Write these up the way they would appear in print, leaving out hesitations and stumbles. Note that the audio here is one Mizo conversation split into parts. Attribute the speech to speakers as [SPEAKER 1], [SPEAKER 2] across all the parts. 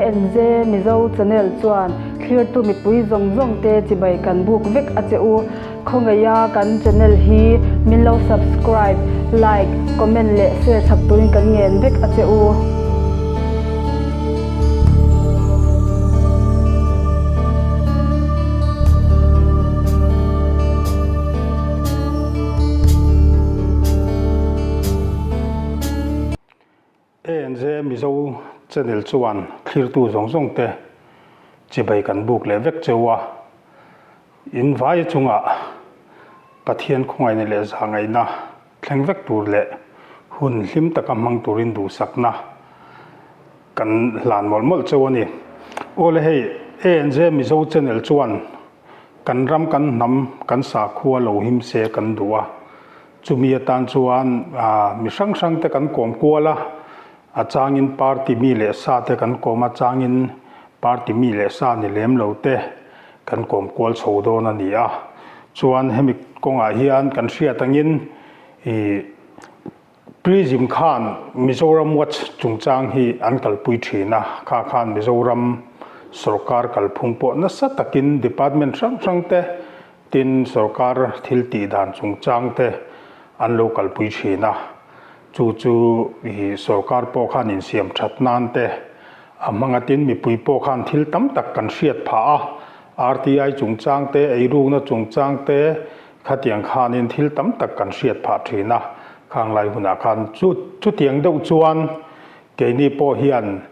[SPEAKER 1] ANZ Mizo Channel chuan thlirtu mipui zawng zawng te chibai kan buk vek a che u. Khawngaiha kan channel hi min lo subscribe, like, comment leh share chak turin kan ngen vek a che u.
[SPEAKER 2] ANZ Mizo Channel chuan thlirtu zawng zawng te chibai kan buk leh vek cheu a, in vai chungah Pathian khawngaihna leh zahngaihna thleng vek tur leh hun hlim taka hmang turin duhsakna kan hlan mawlh mawlh cheu a ni. Awle hei ANZ Mizo Channel chuan kan ram kan hnam kan sakhua lo him se kan duh a, Chumi atan chuan mi hrang hrang te kan kawm kual a, a changin party mi leh sa te kan kawm a, changin party mi leh sa ni lem lo te kan kawm kual chho dawn a ni a. Chuan hemi kawngah hian kan hriat angin ih Prism khan Mizoram Watch chungchang hi an kalpui thin a, kha khan Mizoram sorkar kalphung pawh nasa takin department hrang hrang te Tin, sorkar thil tih dan chungchang te an lo kalpui thin a, chu chu ih sorkar pawh khan insiam that nan te a hmang a, tin mipui pawh khan thil tam tak kan hriat phah a, RTI chungchang te, eirukna chungchang te khatiang khanin thil tam tak kan hriat phah thin a, khang lai hunah khan chu chutiang deuh chuan keini pawh hian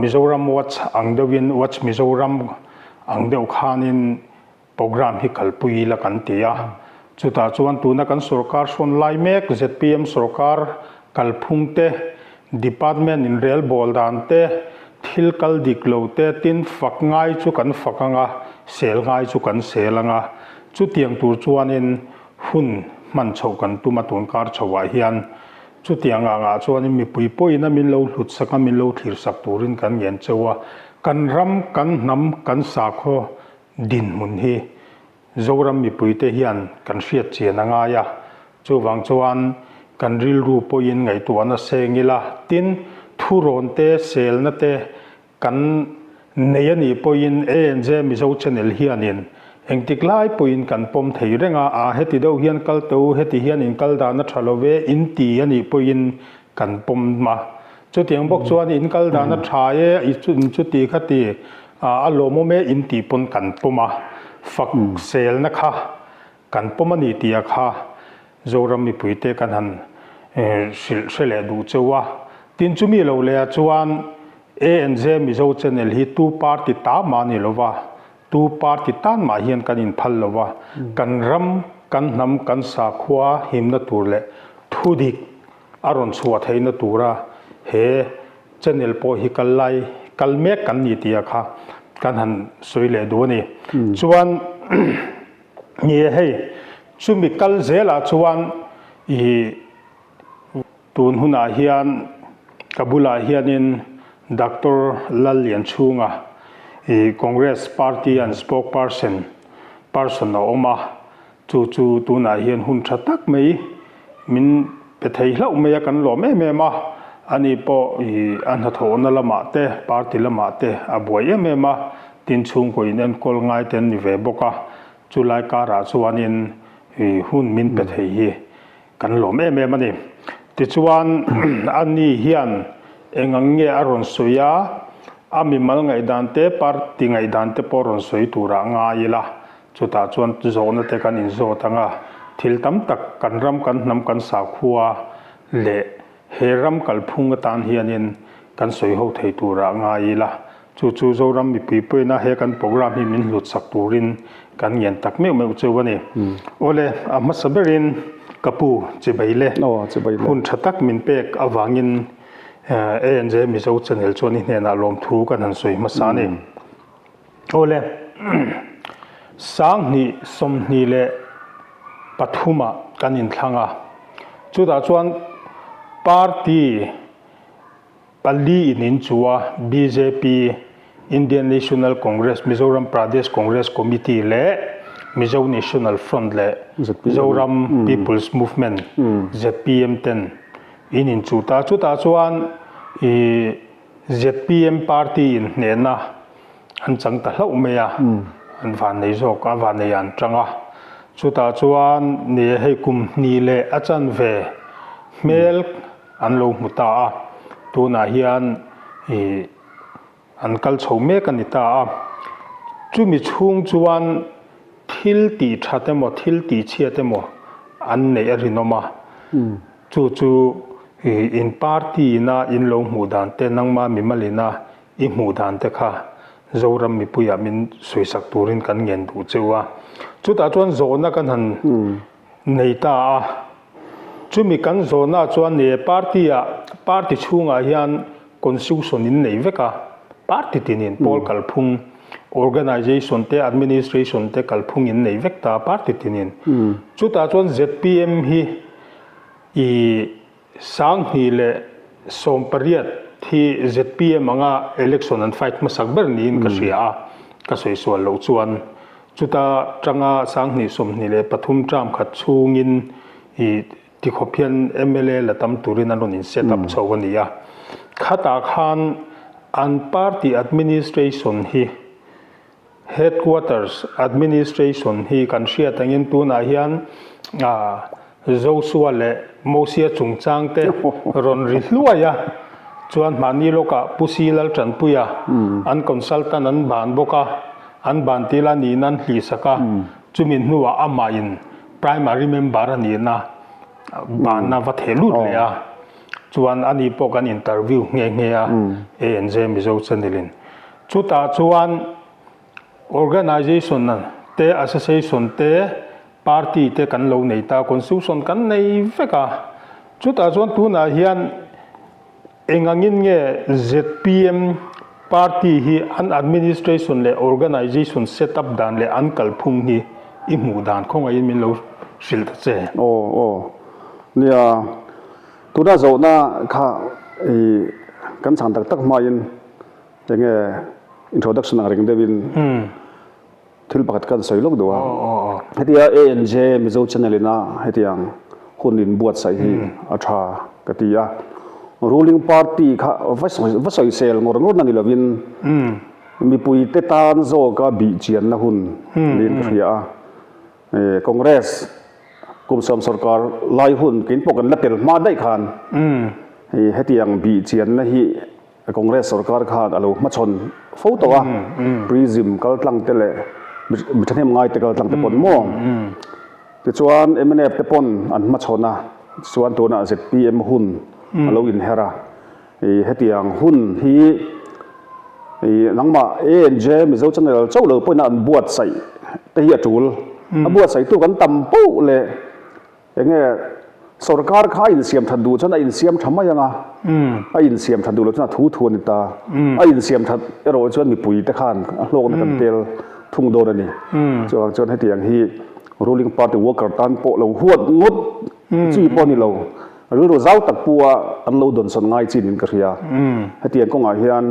[SPEAKER 2] Mizoram Watch ang deuhin Watch Mizoram ang deuh khanin Programme hi kalpui ila kan ti a, chutah chuan tuna kan sorkar hrawn lai mek zpm sorkar kalphung te, department inrelbawl dan te, thil kal dik lo te tin fak ngai chu kan fak ang a, sel ngai chu kan sel ang a, chutiang tur chuanin hun hman chhoh kan tum a tun kar chhoah hian chutiang angah chuanin mipui pawhin a min lo hlut sak a, min lo thlir sak turin kan ngen cheu a, kan ram, kan hnam, kan sakhaw Dinhmun hi Zoram mipuite hian kan hriat chian a ngai a, chuvang chuan kan rilru pawhin ngaihtuahna seng ila, tin, thurawn te, selna te kan nei a nih pawhin ANZ Mizo Channel hianin engtik lai pawhin kan pawm thei reng a, a heti deuh hian kal teh u, heti hian in kal dan a tha lo ve, in ti a nih pawhin kan pawm a. Chutiang bawk chuan in kal dan a tha e, i chuti kha ti a lawmawm e in tih pawn kan pawm a, fak selna kha kan pawm a ni tih a kha Zoram mipuite kan han hrilh hre leh duh cheu a. Tin chumi lo leh ah chuan ANZ Mizo Channel hi tu party ta mah a ni lo va, tu party tan mah hian kan inphal lo va, kan ram, kan hnam, kan sakhua himna tur leh thudik A rawn chhuah theihna tura he channel pawh hi kal lai kal mek kan ni tih a kha kan han sawi leh duh a ni. Chuan ni e hei chumi kal zelah chuan ih tun hunah hian ka bulah hianin Doctor Lallianchhunga ih Congress party an spokesperson person a awm a. Chu chu tunah hian hun tha tak mai min pe thei hlauh mai a, kan lawm em em a. Ani pawh ih a hnathawhna lamah te, party lamah te a buai em em a, tin chhungkaw in enkawl ngai te an ni ve bawk a. Chulai karah chuanin ih hun min pe thei hi kan lawm em em a ni. Tichuan ani hian eng ang nge a rawn sawi a, a mimal ngaihdan te, party ngaihdan te pawh rawn sawi turah ngai ila. Chutah chuan zawhna te kan inzawt ang a, thil tam tak kan ram kan hnam kan sakhua leh he ram kalphung atan hianin kan sawi ho thei turah ngai ila, chu chu Zoram mipui pawina he kan programme hi min hlut sak turin kan ngen tak meuh meuh cheu a ni. Awle, a hmasa berin ka pu Chibai le hun tha tak min pek avangin ANJ Mizo Channel chuan i hnenah lawmthu kan han sawi hmasa a ni. Awle, 2023 ah kan inthlang a, chutah chuan party pali in inchu a, bjp, Indian National Congress, Mizoram Pradesh Congress Committee leh Mizo National Front leh Zoram People's Movement, zpm, ten in inchu ta. Chutah chuan ih. Zpm party in hnehna an chang ta hlauh mai a, an vannei zawk a, vannei ah an tang a. Chutah chuan ni e hei kum hnih leh a chanve hmel an lo hmu ta a, tunah hian ih an kal chho mek a ni ta a. Chumi chhung chuan thil tih that emaw thil tih chhiat emaw an neih a rinawm a, chu chu ih in party ina in lo hmuh dan te nangma mimal ina I hmuh dan te kha Zoram mipuiah min sawisak turin kan ngen duh cheu a. Chutah chuan zawhna kan han nei ta a. Chumi kan zawhna chuan ne party-ah, party chhungah hian constitution in nei vek a. Party tinin pawl kalphung, organisation te, administration te kalphung in nei vek ta party tinin. Chutah chuan zpm hi i 2018 hi zpm anga election an fight hmasak ber niin ka hria a, ka sawi sual loh chuan chuta tanga 2023 term khat chhungin i tikhawp hian mla la tam turin an rawn in set up chho a ni a. Khatah khan an party administration hi Headquarters Administration hi kan hriat angin tunah hian Joshua leh Mosia chungchang te rawn ri hluai a, chuan hmahni lawkah Pu Si Laltanpuia an consultant an ban bawk a, an ban til a nihna an hlihsak a, chumi hnuah amah in primary member a nihna banna va theh lut leh a, chuan ani pawh kan interview nghe nghe a ANJ Mizo channel in. Chutah chuan Organisation te, Association te, Party te kan lo nei ta, Constitution kan nei vek a. Chutah chuan tunah hian eng angin nge zpm Party hi an administration leh organisation set up dan leh an kalphung hi i hmuh dan khawngaihin min lo hrilh ta che.
[SPEAKER 3] Aw aw nia tuna zawhna kha i kan chhan tak tak hmain Enge introduction ang reng deuhin thil pakhat kan sawi lawk duh a. Hetia ANJ Mizo channel ina hetiang hun in buatsaih hi a tha ka ti a. Ruling party kha va sawisel ngawr ngawr na ni lovin mipui te tan zawka bih chianna hun niin ka hria a. Congress kum sawm sorkar lai hun kein pawh kan la tel hma daih khan hetiang bih chianna hi Congress sorkar khan a lo hmachhawn fo tawh a, Prism kal tlang te leh mi thahnem ngai te kal tlang te pawn maw? Tichuan mnf te pawn an hmachhawn a, tichuan tunah zpm hun a lo inher a, hetiang hun hi nangmah ANJ Mizo Channel chauh lo pawhin an buatsaih te hi a tul, a buatsaihtu kan tam poh leh Enge sorkar kha a insiam that duh chuan a insiam tha mai ang a, a insiam that duh loh chuan a thu thu a ni ta. A insiam that erawh chuan mipui te khan a hlawkna kan tel thung dawn a ni. Chuvang chuan hetiang hi ruling party worker tan pawh lo huat ngawt chi pawh a ni lo. Rilru zau tak pu a an lo dawnsawn ngai chi niin ka hria. Hetiang kawngah hian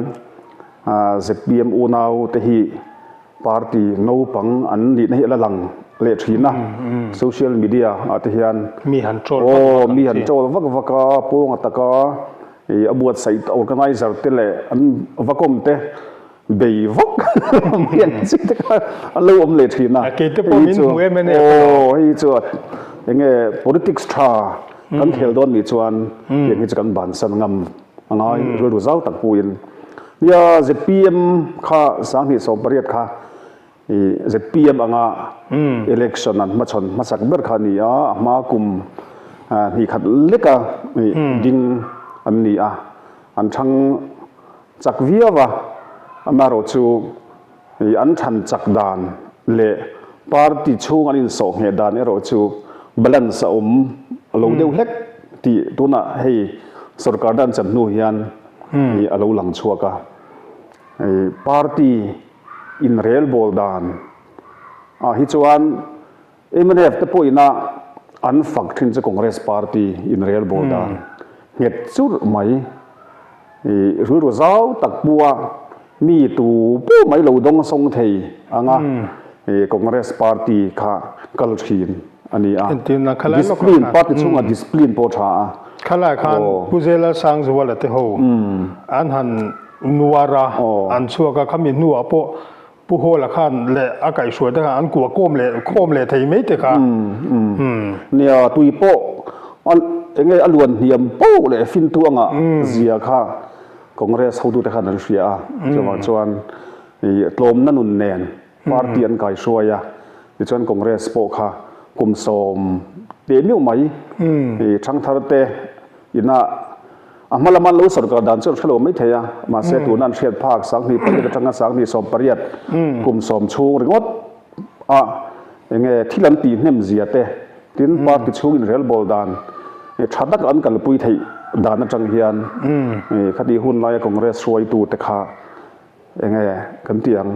[SPEAKER 3] zpm unau te hi Party naupang an nihna hi a la lang leh thin a, social media ah te hian
[SPEAKER 2] mi han troll vak vak
[SPEAKER 3] ang chi. Mi han troll vak vak a, pawng a taka a buatsaih organizer te leh an vakawm te bei vak mai ang chi te kha an lo awm leh thin a.
[SPEAKER 2] Kei te pawh min hmu em ania.
[SPEAKER 3] Aw hei chu enge politics tha kan khel dawn nih chuan tiang hi chu kan bansan ngam a ngai rilru zau tak puin. Nia zpm kha 2018 kha i zpm anga election an hmachhawn hmasak ber kha a ni a, a hma kum hnih khat leka ding an ni a, an thang chak viau a, amaherawh chu an than chak dan leh party chhung an insawh ngheh dan erawh chu balance a awm lo deuh hlek tih tunah hei sorkar dan chan hnu hian hi a lo lang chhuak a, party inrelbawl dan ah hi chuan mnf te pawhin a an fak thin chu Congress party inrelbawl dan nghet churh mai rilru zau tak pua mi tu pawh mai lo dawng sawng thei anga Congress party kha kal thin a ni a, discipline party chhungah discipline pawh tha a.
[SPEAKER 2] Khalai khan Pu Zela Sangzuala te ho an han. Nuar a, an chhuak a, khami hnuah pawh Pu Hawla khan leh a kaihhruai te khan an kuah kawm leh khawm leh thei mai te kha.
[SPEAKER 3] Nia, tui pawh a enge a luan hniam poh leh fintu anga zia kha Congress hotute khan an hria a, chuvang chuan tlawmna nun nen party an kaihruai a, tichuan Congress pawh kha kum sawm teh meuh mai thangthar te ina A hma lama lo sarkar dan chu an hre lo mai thei a, mahse tuna an hriat phak 2008 atanga 2018 kum sawm chhung ringawt a enge thil an tih hnem zia te, tin party chhung inrelbawl dan tha taka an kalpui theih dan atang hian khati hun laia Congress hruaitu te kha enge kan tih ang.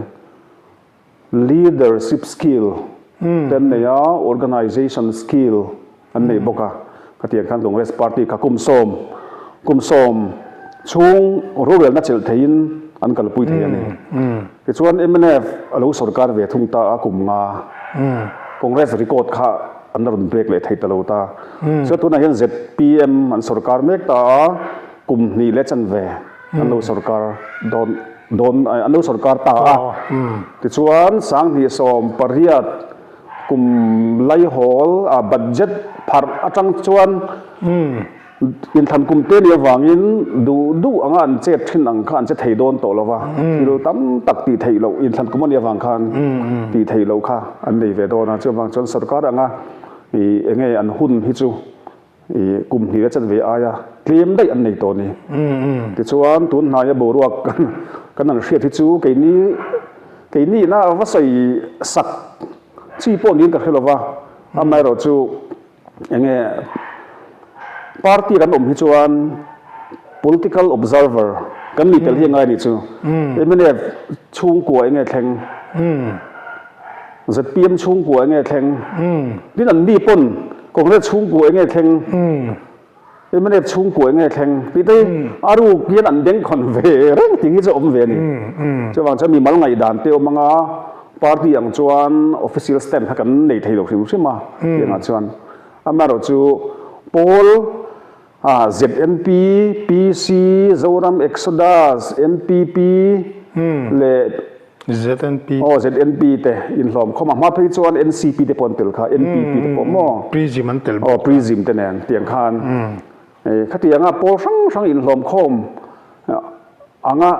[SPEAKER 3] Leadership skill te an nei a, organization skill an nei bawk a. Khatiang khan Congress party kha kum sawm, kum sawm chhung rorelna chelh theiin an kalpui thei a ni. Tichuan mnf a lo sorkar ve thung ta a kum nga. Congress record kha an la rawn break leh thei ta lo ta. Chuan tunah hian zpm an sorkar mek ta a, kum hnih leh chanve an lo sorkar dawn. Dawn an lo sorkar ta a. Tichuan 2018 kum Laihawl a budget pharh atang chuan inthlan kum te nih avangin duh duh anga an chet thin ang kha an che thei dawn tawh lova, thil tam tak tih theih loh inthlan kum a nih avang khan tih theih loh kha an nei ve dawn a. Chuvang chuan sorkar anga enge an hun hi chu I kum hnih a chan ve aia tlem daih an nei tawh a ni. Tichuan tun hnaia boruak kan han hriat hi chu keini keini ina va sawi sak chi pawh niin ka hre lo va, amaherawh chu enge party kan awm hi chuan political observer kan ni tel hi a ngai a nih chu. Mnf chhungkua enge thleng? Zpm chhungkua enge thleng? Tin an mi pawn Congress chhungkua enge thleng? Mnf chhungkua enge thleng? Tih te hi a ruk hian an bengkhawn ve reng tih hi chu a awm ve a ni. Chuvang chuan mimal ngaihdan te awm anga party ang chuan official stand kha kan nei thei lo hrim hrim a tiangah chuan. Amaherawhchu pawl ZNP, PC, Zoram Exodus, MPP leh
[SPEAKER 2] ZNP.
[SPEAKER 3] Aw ZNP te inhlawm khawm a hma phei chuan NCP te pawh an tel kha NPP te pawh maw.
[SPEAKER 2] Prism an tel bawk.
[SPEAKER 3] Aw Prism te nen tiang khan khatianga pawl hrang hrang inhlawm khawm anga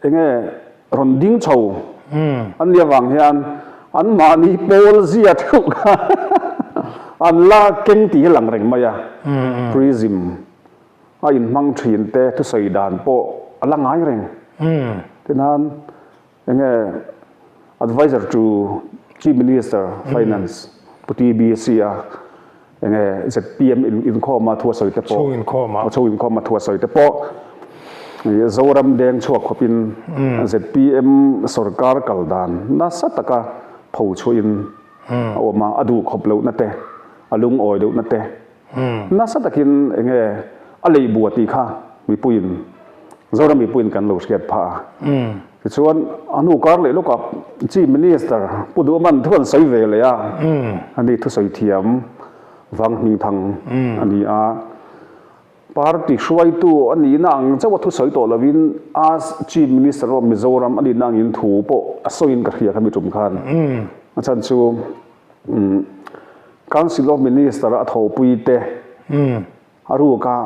[SPEAKER 3] enge rawn ding chho an nih avang hian an mahni pawl zia theuh kha an la keng tih hi lang reng mai a. Prism a inhmang thin te thusawi dan pawh a la ngai reng. Tinan enge advisor to Chief Minister Finance Pu TBC a enge zpm inkhawm a thu a sawi te pawh
[SPEAKER 2] Chhung inkhawm
[SPEAKER 3] a chhung inkhawm a thu a sawi te pawh Zoram deng chhuak khawpin zpm sorkar kal dan nasa taka pho chhuahin a awm a, a duh khawp lohna te a lungawi lohna te Nasa takin enge a lei bua tih kha mipuiin, Zoram mipuiin kan lo hriat phah a. Tichuan a hnu kar leh lawkah Chief Minister Pu Duhman thu an sawi ve leh a, ani thusawi thiam vang hmingthang a ni a. Party hruaitu a nihna ang chauh a thusawi tawh lovin as Chief Minister of Mizoram a nihna angin thu pawh a sawiin ka hria kha mi tum khan. A chhan chu Council of Minister a thawhpui te a ruka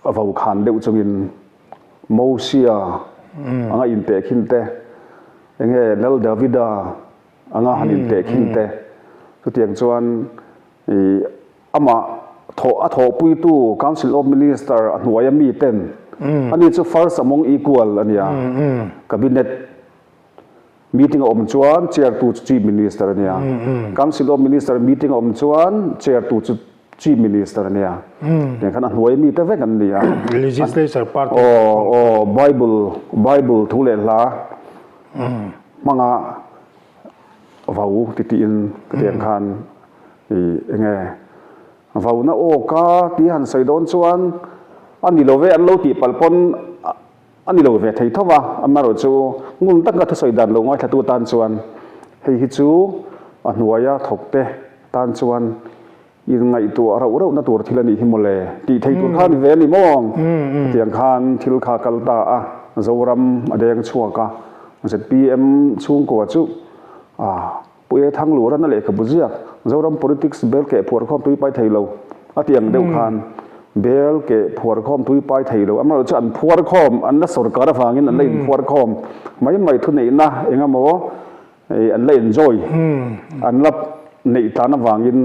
[SPEAKER 3] vo khan deuh chungin Mosia anga intehkhin te, enge Lal Davida anga han intehkhin te, chutiang chuan amah thawh a thawhpuitu Council of Minister a hnuaia mi ten ani chu first among equal a nia, Cabinet Meeting a awm chuan chair tu chu Chief Minister a nia. Council of Minister meeting a awm chuan chair tu chu Chief Minister a nia. Tiang khan a hnuai mi te vek an ni a.
[SPEAKER 2] Legislature party.
[SPEAKER 3] Aw aw Bible Bible thu leh hla hmanga vau ti tiin tiang khan i enge vauna aw ka ti han sawi dawn chuan a ni lo ve an lo tih palh pawn A ni lo ve thei tho va, amaherawhchu ngun taka thusawi dan lo ngaithlatu tan chuan hei hi chu a hnuaia thawkte tan chuan inngaihtuah rauh rauhna tur thil a nih hi mawle tih thei tur kha a ni ve a ni maw? Hetiang khan thil kha a kal ta a. Zoram a deng chhuak a, zpm chhungkua chu Pu E Thanglura na lehkhabu ziak Zoram Politics bel keh phuar khawm tui pai thei lo a ti ang deuh khan bel keh phuar khawm tui pai thei lo amaherawh chu an phuar khawm an la sorkar avangin an la inphuar khawm mai mai thuneihna eng emaw an la enjoy an la neih tlan avangin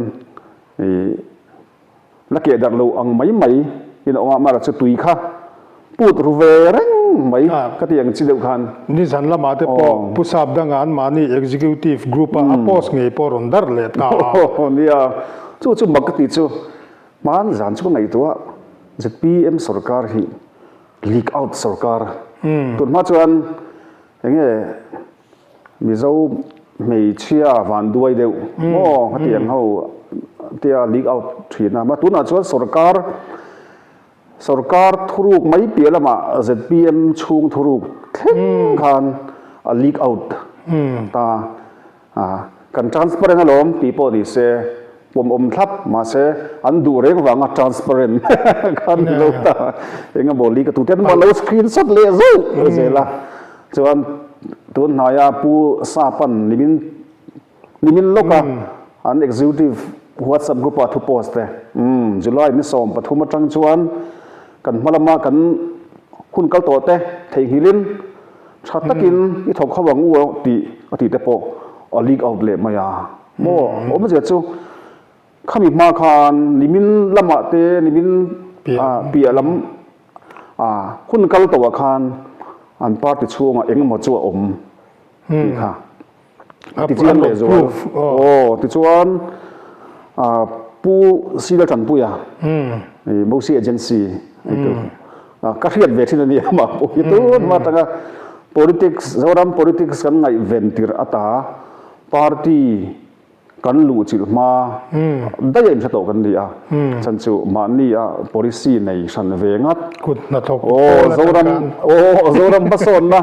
[SPEAKER 3] La keh darh lo ang mai mai in a awm a, amaherawh chu tui kha put ru ve reng mai ka ti ang chi deuh khan.
[SPEAKER 2] Nizan lamah te pawh Pu Sap danga an mahni Executive Group a a post ngei pawh rawn darh leh ta
[SPEAKER 3] a. Nia, chu chu mak ka ti chu hman zan chu ka ngaihtuah zpm sorkar hi leak out sorkar tun hma chuan enge Mizo hmeichhia van duai deuh maw hetiang ho tia leak out thin a, tunah chuan sorkar sorkar thuruk mai piah lamah zpm chhung thuruk thleng khan a leak out ta a, kan transparent alawm tih pawh ni se pawmawm thlap mahse an duh reng vanga transparent khan ni lo ta engemaw leak a tute an lo screenshot leh zauh zel a. Chuan tun hnaia Pu Sapan nimin nimin lawka an executive WhatsApp group ah thu post te umm July ni 13 atang chuan kan hma lama kan hun kal tawh te theihnghilhin tha takin i thawk ho ang u tih a tih te pawh a leak out leh mai a maw awmzia chu Khami hma khan nimin lamah te nimin piah lam hun kal tawhah khan an party chhungah engemaw chu a awm tih kha a ti chiang leh zual. Aw tichuan Pu Sila Tanpuia Mosi Agency ka hriat ve thin a nia mah pawh hi tun hma atanga politics Zoram politics kan ngaihven tirh ata party Kan luhchilh hma daih a inhre tawh kan ni a, chhan chu mahni a policy nei hran ve ngat.
[SPEAKER 2] Kut hnathawk pawl
[SPEAKER 3] atang khan. Aw Zoram hmasawnna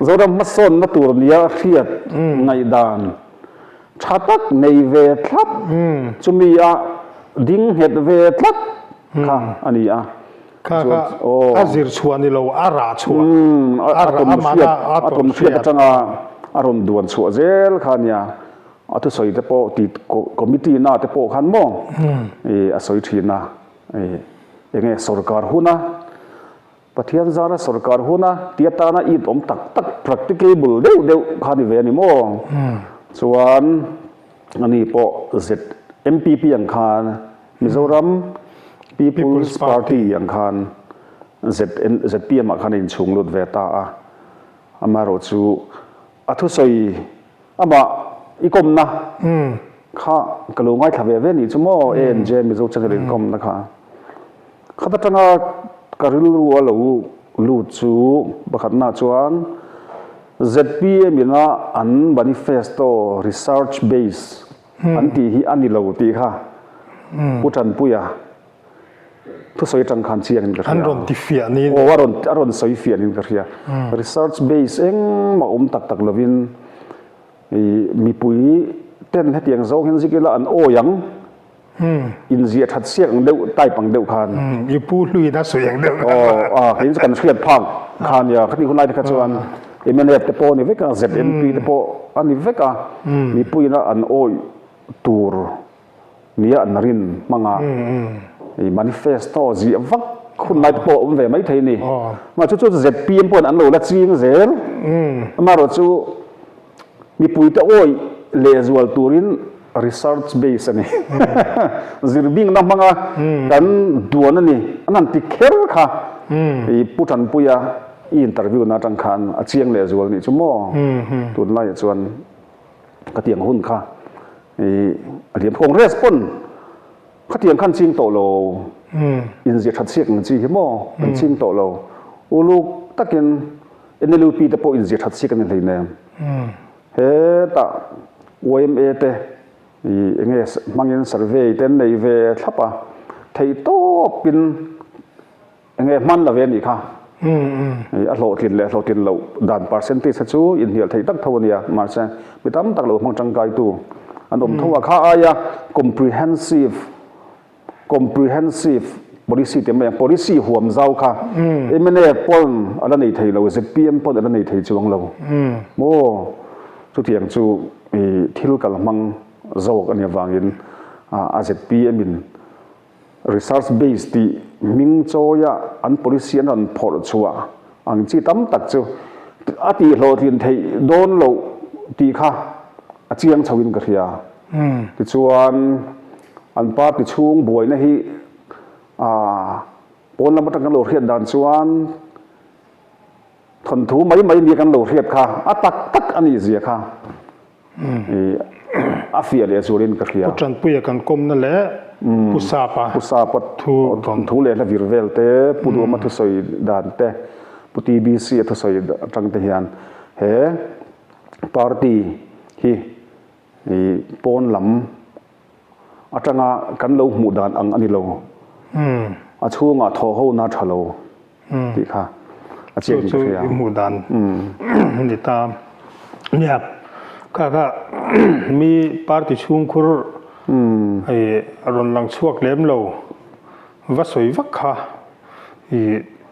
[SPEAKER 3] Zoram hmasawnna tur nia hriat ngaihdan tha tak nei ve thlap chumi a ding nghet ve tlat kha a ni a.
[SPEAKER 2] Kha kha a zir chhuah ni lo a rah chhuah.
[SPEAKER 3] A tawn hriat a tawn hriat atanga a rawn duan chhuah zel kha nia a thusawi te pawh ti committee na te pawh khan maw a sawi thin a enge sorkar huna Pathian zara sorkar huna ti atana it awm tak tak practicable deuh deuh kha ni ve a ni maw chuan ani pawh ZMPP ang khan Mizoram People's Party ang khan ZPM ah khan a inchhung lut ve ta a, amaherawh chu a thusawi amah i kawmna kha ka lo ngaithla ve ve nih chu maw ANJ Mizo Channel inkawmna kha. Khat atanga ka rilru a lo lut chu pakhatna chuan ZPM ina an manifesto research base An tih hi a ni lo tih kha Pu Tanpuia thusawi atang khan chiangin ka hria.
[SPEAKER 2] An rawn ti fiah niin.
[SPEAKER 3] Aw a rawn a rawn sawi fiah niin ka hria. Research base engmah awm tak tak lovin ih mipui ten hetiang zawng hian zik ila an awi ang. Inziah that siak ang deuh type ang deuh khan.
[SPEAKER 2] I pu hluin a sawi ang deuh.
[SPEAKER 3] Aw a kei chu kan hriat phak kha nia khatih hun lai te kha chuan mnf te pawh a ni vek a ZNP te pawh a ni vek a mipuiin a an awih tur nia an rin hmang a i manifesto ziah vak hun lai te pawh a awm ve mai thei a ni. Mahse chu chu zpm pawhin an lo la ching zel amaherawh chu Mipuite awih lehzual turin research base a ni. Zirbingna hmanga kan duan a ni. An han ti kher kha i Pu Tanpuia i interview na atang khan a chiang lehzual nih chu maw? Tunlaiah chuan ka tiang hun kha i a liam. Congress pawn khatiang khan ching tawh lo. Inziah that siak ang chi hi maw? Kan ching tawh lo. Uluk takin NLUP te pawh inzir that si kan ni hleinem. Hetah yma te ih enge hmangin survey te an nei ve thlap a, theihtawpin enge hman la ve anih kha. Ih a hlawhtlin leh hlawhtlin loh dan percentage kha chu inhnial theih tak tho a nia, mahse mi tam tak lo hmang tangkaitu an awm tho a, kha aia comprehensive comprehensive. Policy te mai ang, policy huam zau kha mnf pawn a la nei thei lo, zpm pawn a la nei thei chuang lo maw? Chutiang chu thil kal hmang zawk a nih avangin a zpm in research base tih hming chawia an policy an rawn phawrh chhuah ang chi tam tak chu a tihhlawhtlin theih dawn loh tih kha a chiang chho in ka hria. Tichuan an party chhung buaina hi pawn lam atang kan lo hriat dan chuan thawnthu mai mai nia kan lo hriat kha a tak tak a nih zia kha a fiah leh zualin ka hria.
[SPEAKER 2] Pu Tanpuia kan kawmna leh Pu Sapa
[SPEAKER 3] Pu Sapa thu leh hla vir vel te, Pu Duhawma thusawi dan te, Pu TBC a thusawi atang te hian he party hi pawn lam atanga kan lo hmuh dan ang a ni lo. A chhungah thawh ho na tha lo tih kha a chiang in ka hria.
[SPEAKER 2] Chu chu i hmuh dan a ni ta. Nia, kha kha mi party chhungkhur rawn lang chhuak lem lo va sawi vak kha i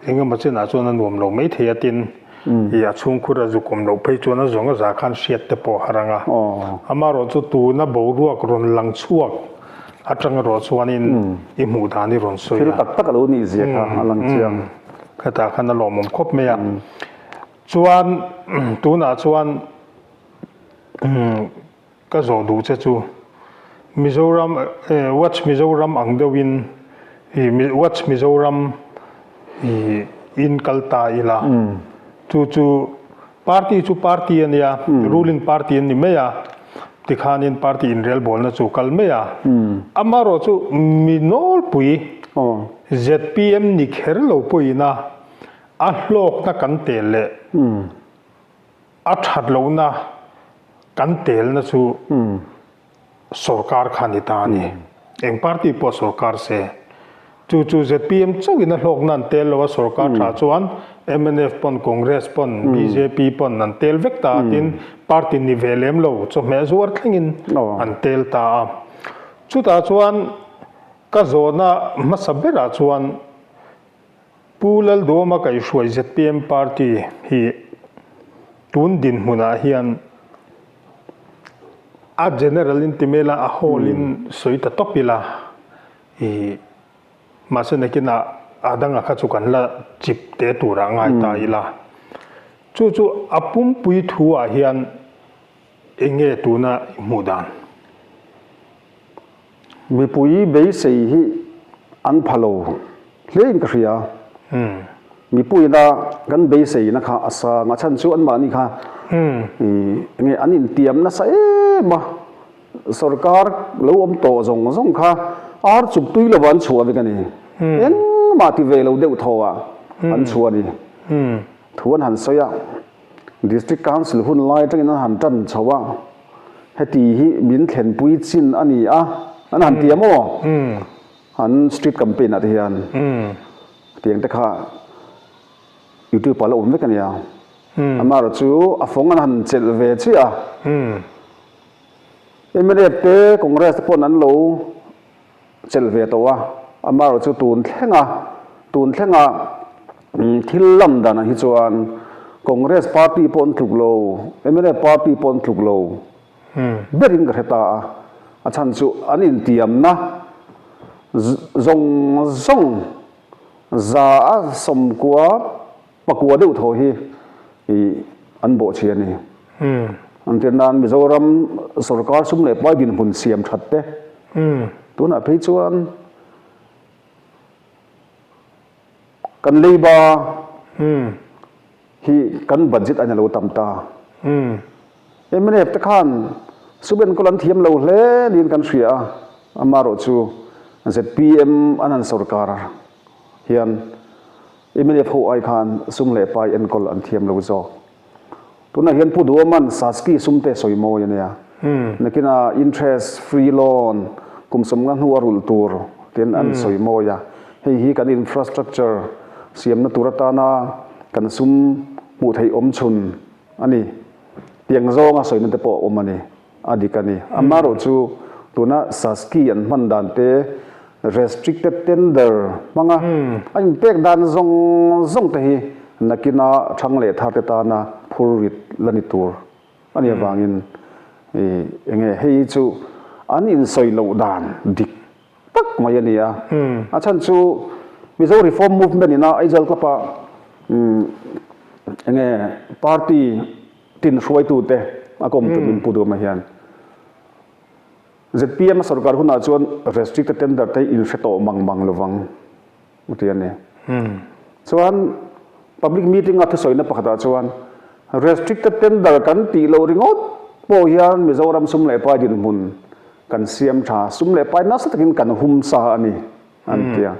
[SPEAKER 2] engemaw chenah chuan a nuam lo maithei a tin i a chhungkhur a zuk awm loh phei chuan a zawng a za khan hriat te pawh a har ang a. Amaherawh chu tuna boruak rawn lang chhuak atang erawh chuanin i hmuh dan i rawn sawi a.
[SPEAKER 3] Thil tak tak a lo nih zia kha a lang chiang.
[SPEAKER 2] Khatah khan a lawmawm khawp mai a. Chuan tunah chuan Ka zawh duh che chu Mizoram Watch Mizoram ang deuhin i Watch Mizoram i in kal ta ila chu chu party chu party a nia ruling party an ni mai a tikhanin party inrelbawlna chu kal mai a amaherawh chu mi nawlpui zpm ni kher lo pawhin a a hlawkna kan tel leh A that lohna kan telna chu sorkar kha ni ta a ni. Eng party pawh sorkar se. Chu chu zpm chauhin a hlawkna an tel lo a, sorkar tha chuan mnf pawn, Congress pawn, bjp pawn an tel vek ta a, tin party ni ve lem lo chawhmeh zuar thlengin an tel ta a. Chutah chuan ka zawhna hmasa berah chuan Pu Lalduama kaihhruai zpm party hi tun dinhmunah hian a general in ti mai ila, a whole in sawi ta tawp ila ih mahse nakinah a danga kha chu kan la chip te turah ngai ta ila. Chu chu a pumpui thu ah hian eng nge tuna i hmuh dan?
[SPEAKER 3] Mipui beisei hi an pha lo hlein ka hria. Mipuina kan beiseina kha a sang a chhan chu anmahni kha enge an intiam nasa em a, sorkar lo awm tawh zawng zawng kha ar chuk tui lova an chhuah vek a ni. Engmah ti ve lo deuh thaw ah an chhuah a ni. Thu an han sawi a. District Council hun lai atangin an han tan chho a, heti hi min thlenpui chin a ni a, an han ti a maw? An street campaign ah te hian tiang te kha YouTube ah la awm vek a nia. Amaherawh chu a fawng an han chelh ve chiah a, mnf te Congress te pawn an lo chelh ve tawh a, amaherawh chu tun thlenga tun thlenga thil lam danah hi chuan Congress party pawh an tluk lo, mnf party pawh an tluk lo berin ka hre ta a, a chhan chu an intiamna zawng zawng za a sawmkua Pakua deuh thaw hi ih an bawh chhi a ni. An tir nan Mizoram sorkar sum leh pai dinhmun siam that te tunah phei chuan kan leiba hi kan budget a ni lo tam ta. Mnf te khan sum enkawl an thiam lo hle niin kan hria a, amaherawh chu zpm an han sorkar hian Mnf ho ai khan sum leh pai enkawl an thiam lo zawk. Tunah hian Pu Duoman Saski sum te sawi mawi a nia. Nakinah interest free loan kum sawmnga hnu a rulh tur tiin an sawi mawi a. Hei hi kan infrastructure siamna tur atana kan sum hmuh theih awm chhun a ni. Tiang zawnga sawina te pawh a awm a ni. A dik a ni. Amaherawhchu tuna Saski an hman dan te. Restricted tender hmanga a inpek dan zawng zawng te hi nakina thang leh thar te tana phur rit la ni tur a nih avangin enge hei chu an insawi loh dan dik tak mai a ni a. A chhan chu Mizo Reform Movement ina Aizawl Club ah enge party tin hruaitute a kawm tumin Pu Duhawma hian ZPM a sorkar hunah chuan restricted tender te in hre tawh mang mang lovang a ti a ni. Chuan public meeting a thusawina pakhatah chuan restricted tender kan tih loh ringawt pawh hian Mizoram sum leh pai dinhmun kan siam tha, sum leh pai nasa takin kan hum sa a ni an ti a.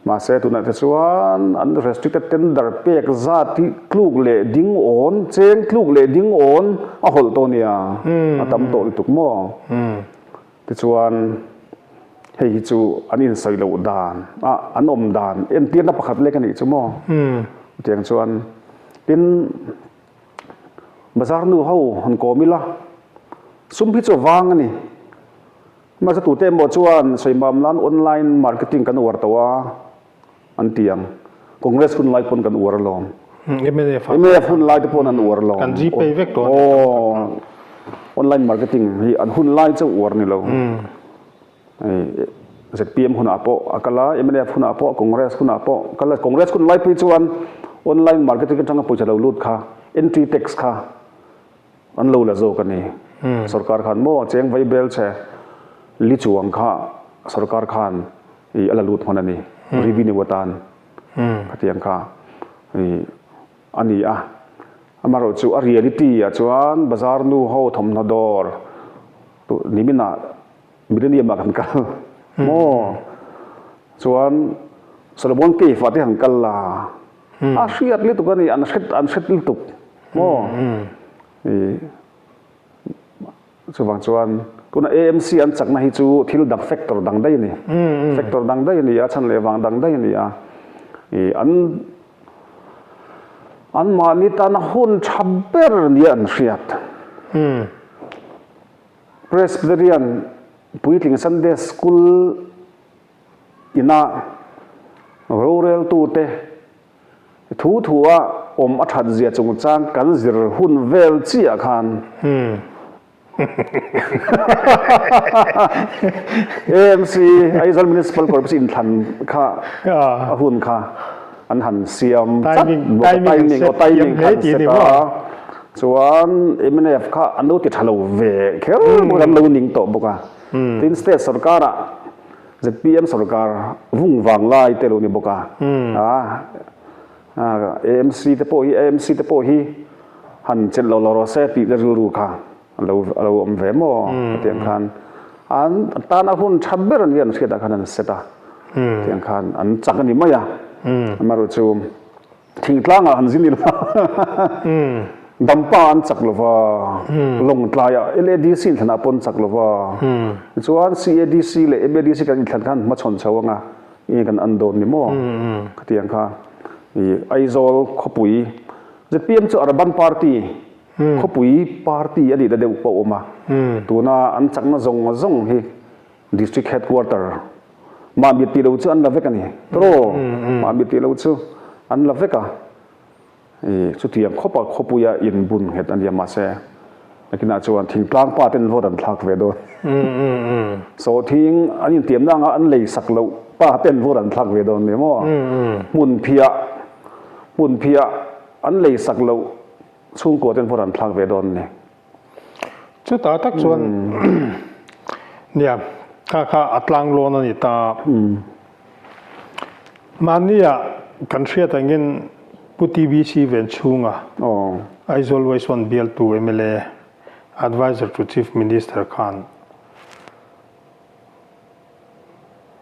[SPEAKER 3] Mahse tunah te chuan an restricted tender pek zat hi tluk leh ding awn, cheng tluk leh ding awn a hawlh tawh nia, a tam tawh lutuk maw? Tichuan hei hi chu an insawi loh dan a, an awm dan entirna pakhat lek a nih chu maw? Chutiang chuan tin bazar nu ho han kawm ila, sum hi chu a vang a ni. Mahse tute emaw chuan sawimam nan online marketing kan uar tawh a an ti ang. Congress hun lai pawn kan uar alawm.
[SPEAKER 2] Mnf
[SPEAKER 3] mnf hun lai te pawn an uar alawm.
[SPEAKER 2] Kan Gpay vek tawh a ni tam tak a.
[SPEAKER 3] Online marketing hi an hun lai chauh uar ni lo. Hei ZPM hunah pawh a kal a, mnf hunah pawh, Congress hunah pawh a kal a. Congress hun lai phei chuan online marketing atanga pawisa lo lut kha entry tax kha An lo la zawk a ni. Sorkar khan maw cheng vai bel che li chuang kha sorkar khan i a la lut hman a ni. Revenue atan khatiang kha i a ni a. Amaherawhchu chu a reality ah chuan bazar nu ho thawmhnaw dawr niminah Millennium ah kan kal maw chuan Solomon Cave ah te han kal la A hriat lutuk a ni, an hret an hret lutuk maw? I chuvang chuan tuna AMC an chakna hi chu thil dang factor dang daih a ni. Factor dang daih a ni a, chhan leh vang dang daih a ni a. I an anmahni tana hun tha ber nia an hriat. Presbyterian Puitling Sunday School Ina roreltute thu thua awm a that zia chungchang kan zir hun vel chiah khan AMC, Aizawl Municipal Corporation inthlan kha a hun kha an han siam chat bawk a, timing aw timing kha an set a, chuan mnf kha an lo ti tha lo ve kher bawk a, an lo ning tawh bawk a, tin state sorkarah ZPM sorkar vung vang lai te lo ni bawk a, AMC te pawh hi AMC te pawh hi han chelh lo lo rawh se tih te rilru kha a lo a lo awm ve maw hetiang khan an tana hun tha ber an hian hriatah khan an set a, hetiang khan an chak a ni mai a, amaherawhchu Thingtlangah han zin ila Dampa an chak lova, Lawngtlaiah LADC inthlanah pawh an chak lova, tichuan CADC leh MADC kan inthlan khan hmachhawn chho anga enge kan an dawn ni maw? Khatiang kha i Aizawl khawpui zpm chu Urban Party khawpui party a nihna deuh pawh a awm a, tuna an chakna zawng zawng hi District Headquarter Mahmit tih lo chu an la vek a ni. Tawh Mahmit tih lo chu an la vek a. I chutiang khawpa khawpuia inbun nghet a nia mahse nakinah chuan thingtlang pa ten vote an thlak ve dawn. Sawhthing an intiamna anga an lei sak loh pa ten vote an thlak ve dawn ni maw? Hmunphiah hmunphiah an lei sak loh chhungkua ten vote an thlak ve dawn ni.
[SPEAKER 2] Chutah tak chuan nia kha kha a tlang lawn a ni ta. Mahnia kan hriat angin Pu TBC Venchhunga Aizawl West One bialtu mla Adviser to Chief Minister khan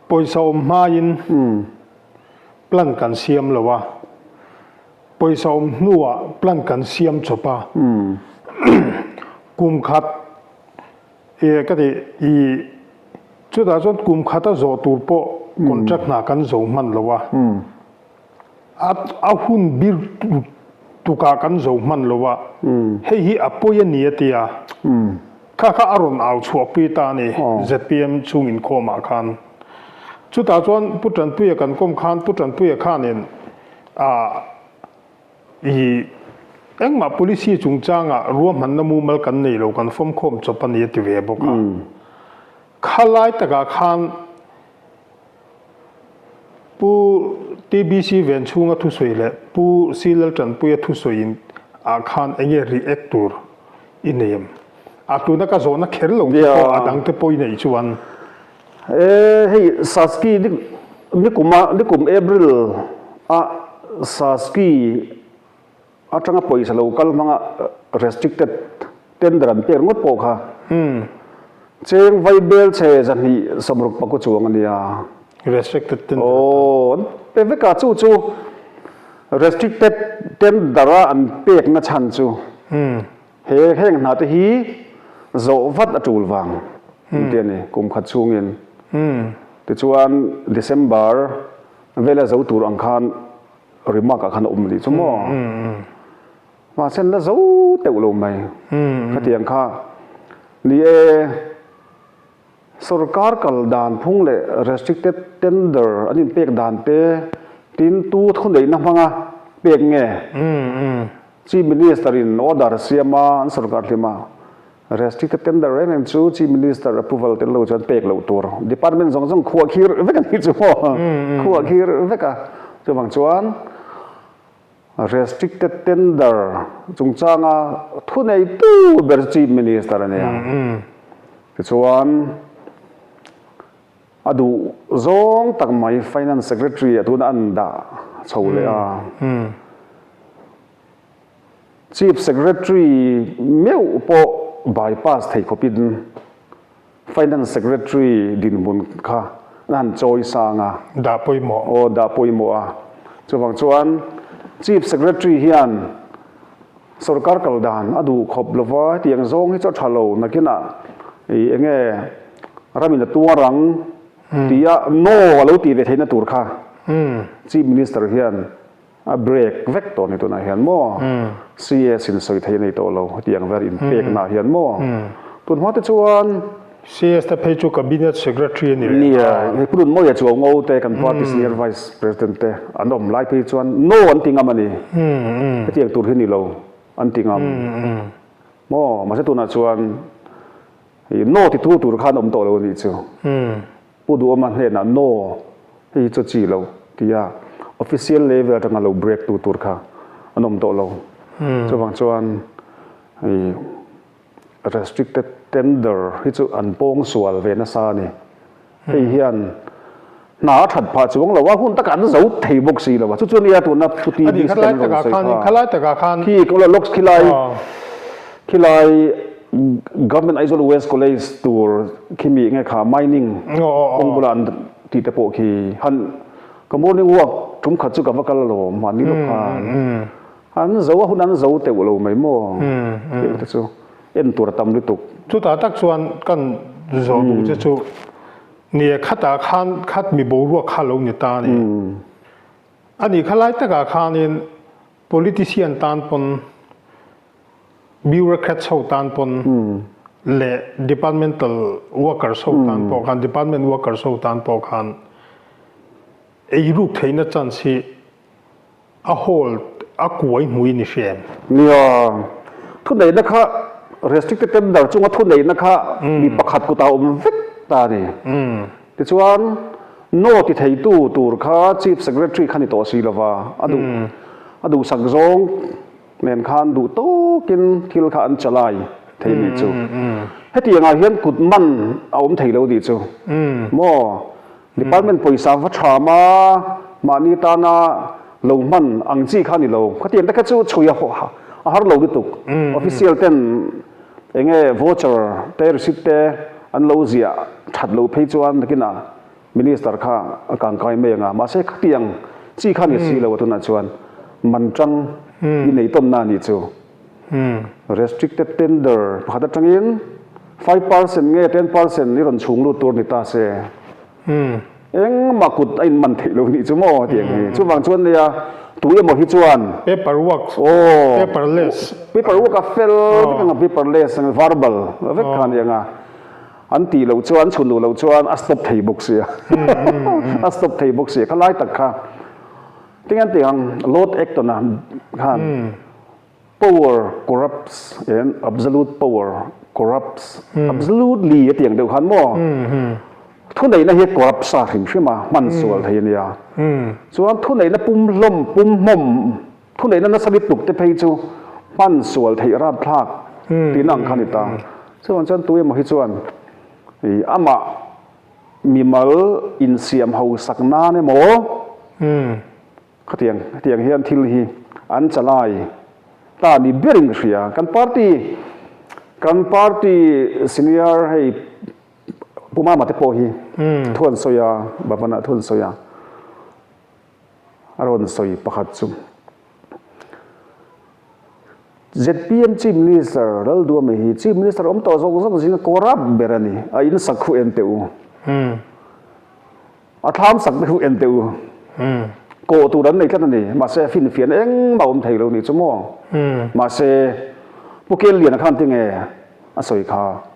[SPEAKER 2] pawisa awm hmain plan kan siam lo a. Pawisa awm hnuah plan kan siam chawp a, kum khat e ka ti i chutah chuan kum khat a zawh tur pawh contract hna kan zo hman lo a, a hun bir tukah kan zo hman lo a, hei hi a pawi a ni a ti a, kha kha a rawn au chhuahpui ta a ni ZPM chhung inkhawmah khan. Chutah chuan Pu Tanpuia kan kawm khan Pu Tanpuia khanin ah i engmah policy chungchangah ruahmanna mumal kan nei lo kan fawmkhawm chawp a ni a ti ve bawk a. Khalai takah khan Pu TBC Venchhunga thusawi leh Pu C Laltanpuia thusawiin ah khan enge react tur i nei em? A tuna ka zawhna kher lo te pawh a dang te pawh i neih chuan.
[SPEAKER 3] E hei Saski nikuma nikum April a Saski atanga pawisa lo kal hmanga restricted tender an pek ngawt pawh kha cheng vai bel che 260 paku chuang ania.
[SPEAKER 2] Restricted tender.
[SPEAKER 3] Aw an pe vek a chu chu restricted tender a an pek na chhan chu he heng hna te hi zawh vat a tul vang an ti a ni kum khat chhungin. Tichuan December vela zo tur ang khan remark ah khan a awm a nih chu maw. Mahse an la zo teuh lo mai. Khatiang kha ni e, sorkar kal dan phung leh restricted tender an inpek dan te tin tu thuneihna hmanga pek nge? Chief Minister in order siam a, an sorkar hlim a. Restricted tender reng reng chu Chief Minister approval tel lo chuan pek loh tur. Department zawng zawng khuah khir vek a nih chu maw? Khuah khir vek a. Chuvang chuan restricted tender chungchanga thuneitu ber Chief Minister a nia. Tichuan a duh zawng tak mai Finance Secretary a tuna an dah chho leh a. Chief Secretary meuh pawh bypass thei khawpin Finance Secretary dinhmun kha an han chawi sang a.
[SPEAKER 2] Dah pawimawh.
[SPEAKER 3] Aw, dah pawimawh a. Chuvang chuan Chief Secretary hian sorkar kal dan a duh khawp lova hetiang zawng hi chu a tha lo nakinah ih enge ramin a tuar ang tia no a lo tih ve theihna tur kha Chief Minister hian A break vek tawh ni tunah hian maw? CS in sawi thei a nei tawh lo hetiang vel inpeknaah hian maw? Tun hma te chuan.
[SPEAKER 2] CS te phei chu Cabinet Secretary a ni leh
[SPEAKER 3] nghal. Nia, hei Pu Nunmawia chu ngo te kan party senior vice president te an awm lai phei chuan no an ti ngam a ni. Hetiang tur hi ni lo an ti ngam maw? Mahse tunah chuan no ti tu tur khan awm tawh lo a nih chu. Pu Duhawma hnenah No, hei hi chu chi lo tia official level atanga lo break tu tur kha an awm tawh lo. Chuvang chuan hei restricted tender hi chu an pawng sual ve nasa a ni. Hei hian hna a that phah chuang lo a, hun takah an zo thei bawk si lo a. Chu chu nia tuna Pu TB Stan rawn sawi kha. Khi lawks khilai khilai Government Aizawl West College tur khi mi nge kha mining kawng bula an tih te pawh khi han ka morning walk tum khat chu ka va kal alawm mahni lawk khan an zo a hun an zo teuh lo mai maw tih te chu en tur a tam lutuk.
[SPEAKER 2] Chutah tak chuan kan zawh duh che chu nia khatah khan khat mi boruak kha lo ni ta a ni. A nih kha lai takah khanin politician tan pawn Bureaucrats ho tan pawn leh departmental workers ho tan pawh khan, department workers ho tan pawh khan eiruk theihna chance hi a hold a kuai hmui ni hria em?
[SPEAKER 3] Nia, thuneihna kha restricted tender chunga thuneihna kha mi pakhat kutah a awm vek ta a ni. Tichuan, no ti theitu tur kha Chief Secretary kha ni tawh si lova, a duh a duhsak zawng Nen khan duh tawkin thil kha an chalai thei nih chu. Hetiangah hian kut man a awm thei lo nih chu. Maw? Department pawisa va tham a, mahni tana lo hman ang chi kha ni lo. Khatiang te kha chu chhui a har lo lutuk. Official ten enge voucher te receipt te an lo ziah that loh phei chuan nakinah Minister kha a kangkai mai ang a, mahse khatiang chi kha ni si lo a tunah chuan man tang i nei tawnna a nih chu. Restricted tender pakhat atangin 5% nge 10% i rawn chhung lut tur ni ta se engmah kut a inman theih lo nih chu maw tiang hi. Chuvang chuan nia tu emaw hi chuan
[SPEAKER 2] Paper work, paperless.
[SPEAKER 3] Paper work a fel vek ang a, paperless ang verbal vek kha a ni ang a. An tih loh chuan, an chhun duh loh chuan a stop thei bawk sia. A stop thei bawk sia. Kha lai tak kha tinge an tih ang Lord Acton a khan power corrupts and absolute power corrupts absolutely a tih ang deuh khan maw thuneihna hi corrupt sa hrim hrim a hman sual thei a nia. Chuan thuneihna pum hlawm pum hmawm Thuneihna nasa lutuk te phei chu hman sual theih rapthlak tihna ang kha a ni ta. Chuvang chuan tu emaw hi chuan ih amah mimal insiam hausak nan emaw khatiang hetiang hian thil hi an chalai ta ni berin ka hria. Kan party kan party senior hei Pu Mama te pawh hi thu an sawi a, Bhavan-ah thu an sawi a. A rawn sawi pakhat chu zpm Chief Minister Lalduami hi Chief Minister awm tawh zawk zawk zinga corrupt ber a ni. A in sak khu en teh u. A thlam sak te khu en teh u. Kawh tur an nei tlat a ni. Mahse finfiahna engmah awm thei lo ni chu maw. Mahse Pu Kelliana khan tinge a sawi kha.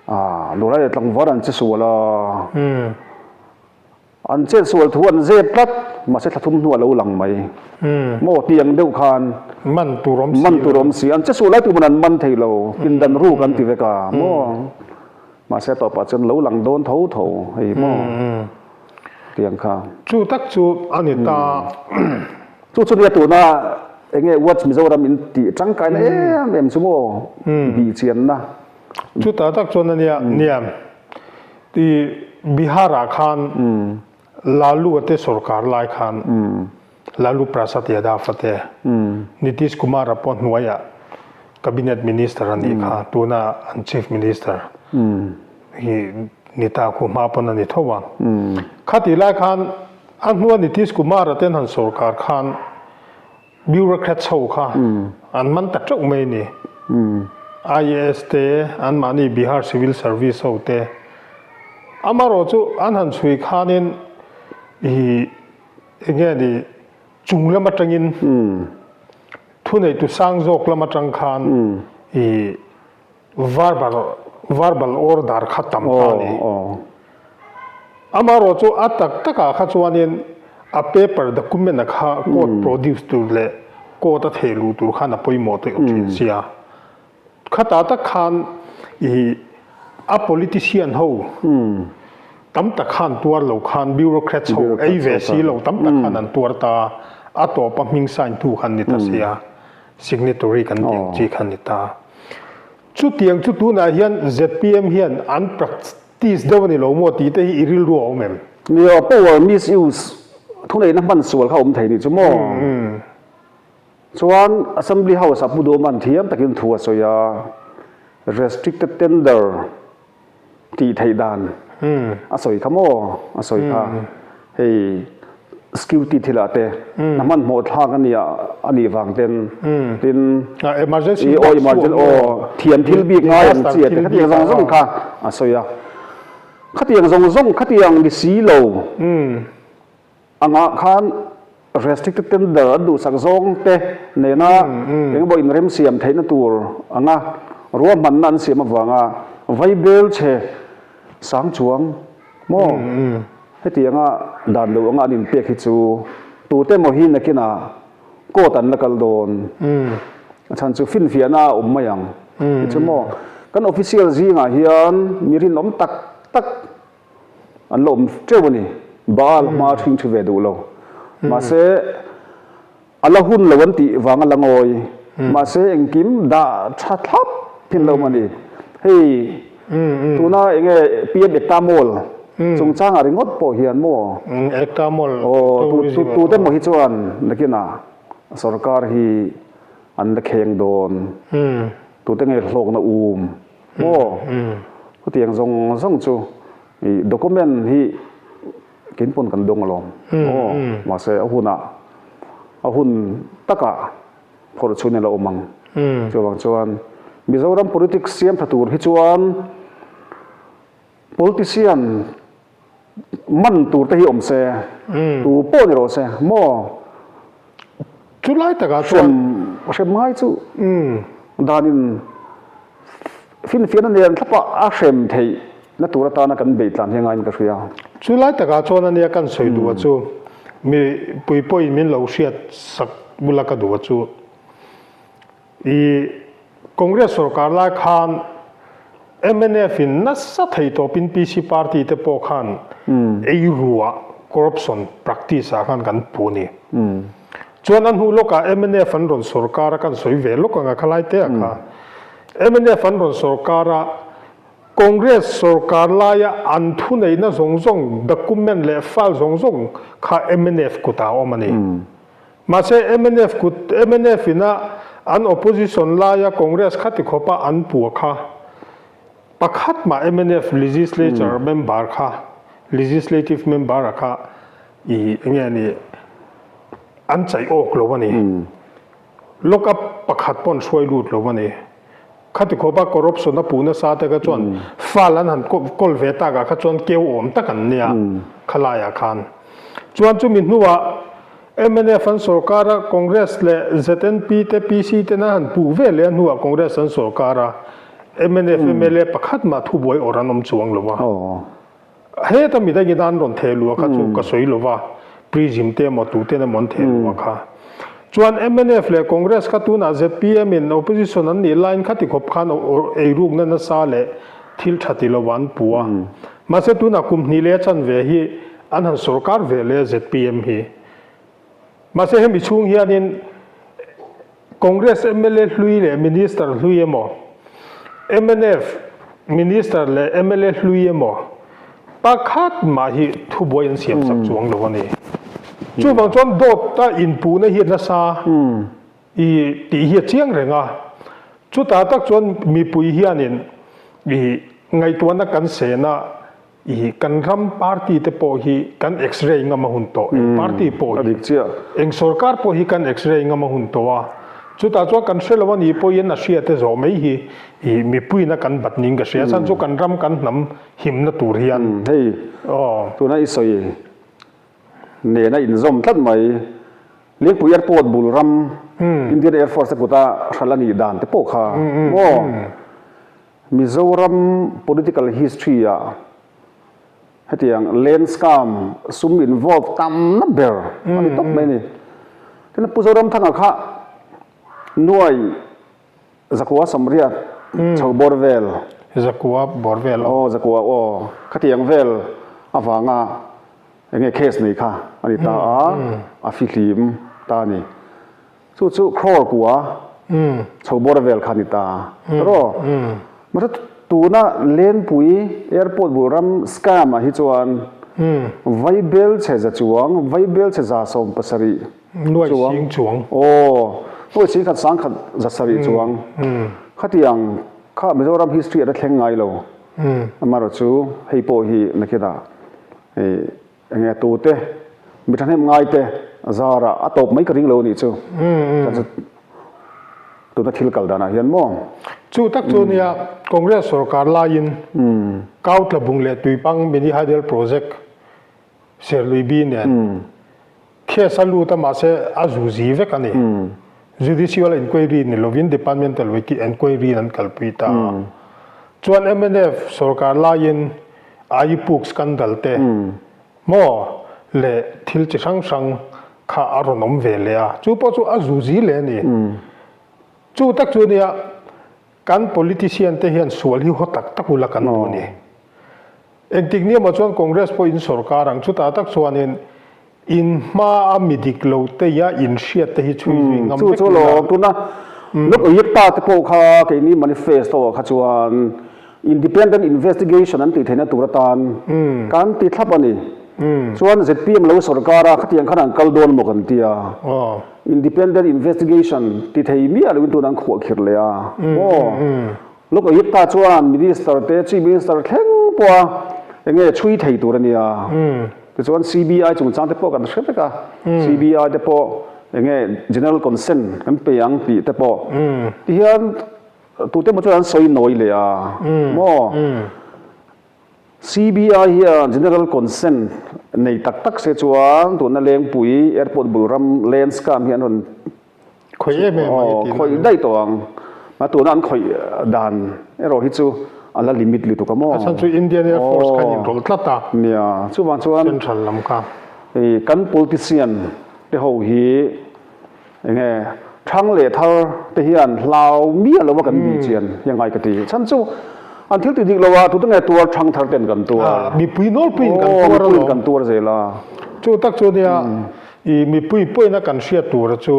[SPEAKER 3] Lawrai leh tlangval an che sual a. An chet sual thu an zep tlat, mahse thla thum hnu a lo lang mai. Maw ti ang deuh khan
[SPEAKER 2] man tur awm si
[SPEAKER 3] man tur awm si. An che sual lai tuman an man thei lo, pindan ruk an ti vek a, maw? Mahse a tawpah chuan lo lang dawn tho tho hei maw? Ti ang kha.
[SPEAKER 2] Chu tak chu a ni ta.
[SPEAKER 3] Chu chu nia tuna enge Watch Mizoram in tih tangkaina em em chu maw? Bihchianna.
[SPEAKER 2] Chutah tak chuan a nia, nia. Ti Bihar-ah khan Lalu-a te sorkar lai khan Lalu Prasad Yadav-a te Nitish Kumar-a pawh hnuaiah Cabinet Minister a nih kha, tuna an Chief Minister hi ni ta khu hma pawn a ni tho a. Khatih lai khan a hnua Nitish Kumar-a ten han sorkar khan Bureaucrats ho kha an man ta teuh mai a ni. IAS te, anmahni Bihar Civil Service ho te. Amaherawh chu an han chhui khanin ih enge ni chung lam atangin thuneitu sang zawk lam atang khan ih Verbal verbal order kha tam ta a ni. Amaherawh chu a tak takah kha chuanin a paper document a kha court produce tur leh court a theh luh tur khan a pawimawh tawh thin sia. Khatah tak khan ih a politician ho tam tak khan tuar lo khan bureaucrats ho ei ve si lo tam tak khan an tuar ta a, a tawpa hming sign tu khan ni ta sia. Signatory kan tih ang chi kha ni ta. Chutiang chu tunah hian zpm hian an practice deuh a ni lo maw tih te hi i rilru a awm em?
[SPEAKER 3] Nia, power misuse, thuneihna hman sual kha a awm thei nih chu maw? Chuan Assembly House ah Pu Duhman thiam takin thu a sawi a, restricted tender tih theih dan a sawi kha maw? A sawi kha hei security thilah te a hmanhmawh thlak a nia a nih vang ten tin
[SPEAKER 2] emergency
[SPEAKER 3] aw emergency aw thiam thil bik ngai ang chi a te khatiang zawng zawng kha a sawi a khatiang zawng zawng khatiang ni si lo Angah khan restricted tender an duhsak zawng te nena engemaw inremsiam theihna tur anga ruahmanna an siam avanga vaibel chhe sang chuang maw hetianga dan lo anga an inpek hi chu tute emaw hi nakinah court an la kal dawn a chhan chu finfiahna a awm mai ang hi chu maw kan official zingah hian mi rinawm tak tak An la awm teuh a ni. Baal hma a hring thi ve duh lo. Mahse, a la hun lo an tih vang a la ngawi. Mahse, engkim dah tha thlap thin lo a ni. Hei, tuna eng nge PM Ekta Mall chungchangah ringawt pawh hian maw?
[SPEAKER 2] Ekta Mall
[SPEAKER 3] Aw, tute maw hi chuan nakinah sorkar hi an la kheng dawn. Tute nge hlawkna um? Maw? Chutiang zawng zawng chu i document hi kin pawn kan dawng alawm. Aw, mahse a hunah a hun takah phawrh chhun a la awm ang. Chuvang chuan Mizoram politics siam tha tur hi chuan politician man tur te hi awm se, tu pawh ni rawh se maw?
[SPEAKER 2] Chu lai takah chuan
[SPEAKER 3] hrem ngai chu danin. Finfiahna nen thlapa a hrem theih na tur atana kan beih tlan hi a ngaiin ka hria.
[SPEAKER 2] Chu lai takah chuan ania kan sawi duh a chu, mi pui pawhin min lo hriat sak bula ka duh a chu, i Congress sorkar lai khan mnf in nasa thei tawpin PC party te pawh khan eiruah corruption practice ah khan kan pu a ni. Chuan a hnu lawkah mnf an rawn sorkar a, kan sawi ve lawk ang a khalai te a kha. Mnf an rawn sorkar a, Congress sorkar laia an thuneihna zawng zawng, document leh file zawng zawng kha mnf kutah a awm a ni. Mahse mnf kut, mnf ina an opposition laia Congress khati khawpa an pua kha pakhat mah mnf legislature member kha, legislative member a kha i enge ni an chaih awk lo a ni. Lock up pakhat pawh an hruai lut lo a ni. Khati khawpa corruption a puh nasa te kha chuan file an han kawl ve takah kha chuan keu awm tak an nia khalaiah khan. Chuan chumi hnuah mnf an sorkar a, Congress leh ZNP te PC ten an han puh ve leh a hnuah Congress an sorkar a, mnf mla pakhat mah thubuai awrh an awm chuang lo a. Heta midangin an rawn theh luh a kha chu ka sawi lo va, Prism te emaw tuten emaw an theh luh a kha. Chuan mnf leh Congress kha tunah zpm in opposition an nih laiin khati khawp khan eirukna nasa leh thil tha ti lo an pu a. Mahse tunah kum hnih leh a chanve hi an han sorkar ve leh a zpm hi. Mahse hemi chhung hianin Congress mla hlui leh Minister hlui emaw, mnf Minister leh mla hlui emaw pakhat mah hi thubuai an siam sak chuang lo a ni. Chuvang chuan dawt a inpuhna hi a nasa i tih hi a chiang reng a. Chutah tak chuan mipui hianin i ngaihtuahna kan sen a, I kan ram party te pawh hi kan x-ray ngam a hun tawh, eng party pawh hi, eng sorkar pawh hi kan x-ray ngam a hun tawh a, chutah chuan kan hre lo a nih pawhin a hria te zawh mai hi i mipuiin a kan bat niin ka hria, a chhan chu kan ram kan hnam himna tur hian.
[SPEAKER 3] Hei tuna i sawi nena inzawm tlat mai, Lengpui Airport bul ram Indian Air Force te kuta hralh a nih dan te pawh kha maw? Mizoram political history ah hetiang land scam sum involve tamna ber a ni tawp mai a ni. Tin, Pu Zoramthanga kha nuai zakua sawmriat chho bawr vel.
[SPEAKER 2] Zakua bawr vel
[SPEAKER 3] aw. Aw zakua aw. Khatiang vel avanga enge case nei kha a ni ta a, a fihlim ta a ni. Chu chu crore kua chho bawr vel kha ni ta tawh. Mahse tuna Lenpui airport bul ram scam ah hi chuan Vaibel chhe za chuang, Vaibel chhe 170
[SPEAKER 2] chuang, chuang.
[SPEAKER 3] Aw, nuai sing khat sang khat 700 chuang. Khatiang kha Mizoram history a la thleng ngai lo. Amaherawhchu chu hei pawh hi nakinah Enge tute, mi thahnem ngaite zarah a tawp mai ka ring lo a nih chu. Chuan chu tuna thil kal danah hian maw?
[SPEAKER 2] Chu tak chu nia Congress sorkar laiin Kautlabung leh Tuipang Mini Hydel Project Serlui bi nen case a lut a mahse a zu zi vek a ni. Judicial inquiry ni lovin Departmental inquiry in an kalpui ta a. Chuan mnf sorkar laiin Aipuk scandal te maw leh thil chi hrang hrang kha a rawn awm ve leh a, chu pawh chu a zu zi leh a ni. Chu tak chu nia kan politician te hian sual hi haw tak tak ula kan duh a ni. Engtik ni emaw chuan Congress pawh in sorkar ang chutah tak chuanin In hma a mi dik lo te ia in hriat te hi chhui zui ngam
[SPEAKER 3] vek ila. Chu chu tuna Lok Ayukta te pawh kha keini manifesto ah kha chuan independent investigation an tih theihna tur atan kan ti thlap a ni. Chuan zpm lo sorkar a khatiang khan an kal dawn maw kan ti a. Independent investigation ti thei miah loin tuna an khuah khirh leh a. Aw. Lok Ayukta chuan minister te chief minister thleng pawh a enge chhui thei tur a nia. Tichuan CBI chungchang te pawh kan hre vek a, CBI te pawh enge general consent kan pe ang tih te pawh tihian tute emaw chuan an sawi nawi leh a maw? CBI hian general consent nei tak tak se chuan tuna Lengpui airport bul ram land scam hi an rawn
[SPEAKER 2] Khawih em em ang i tih
[SPEAKER 3] khawih daih tawh ang. A tuna an khawih dan erawh hi chu a la limit lutuk a maw?
[SPEAKER 2] A chhan chu Indian Air Force khan inrawlh tlat a.
[SPEAKER 3] Nia, chuvang chuan
[SPEAKER 2] Central lam kha.
[SPEAKER 3] Kan politician te ho hi enge thang leh thar te hian hlau miah lo a kan bih chian hi a ngai ka ti. Chhan chu an thil ti dik lo a, tute nge tuar thang thar ten kan tuar.
[SPEAKER 2] Mipui nawlpuiin kan tuar alawm.
[SPEAKER 3] Mipuiin kan tuar zel a.
[SPEAKER 2] Chu tak chu nia, i mipui pawhin a kan hriat tur chu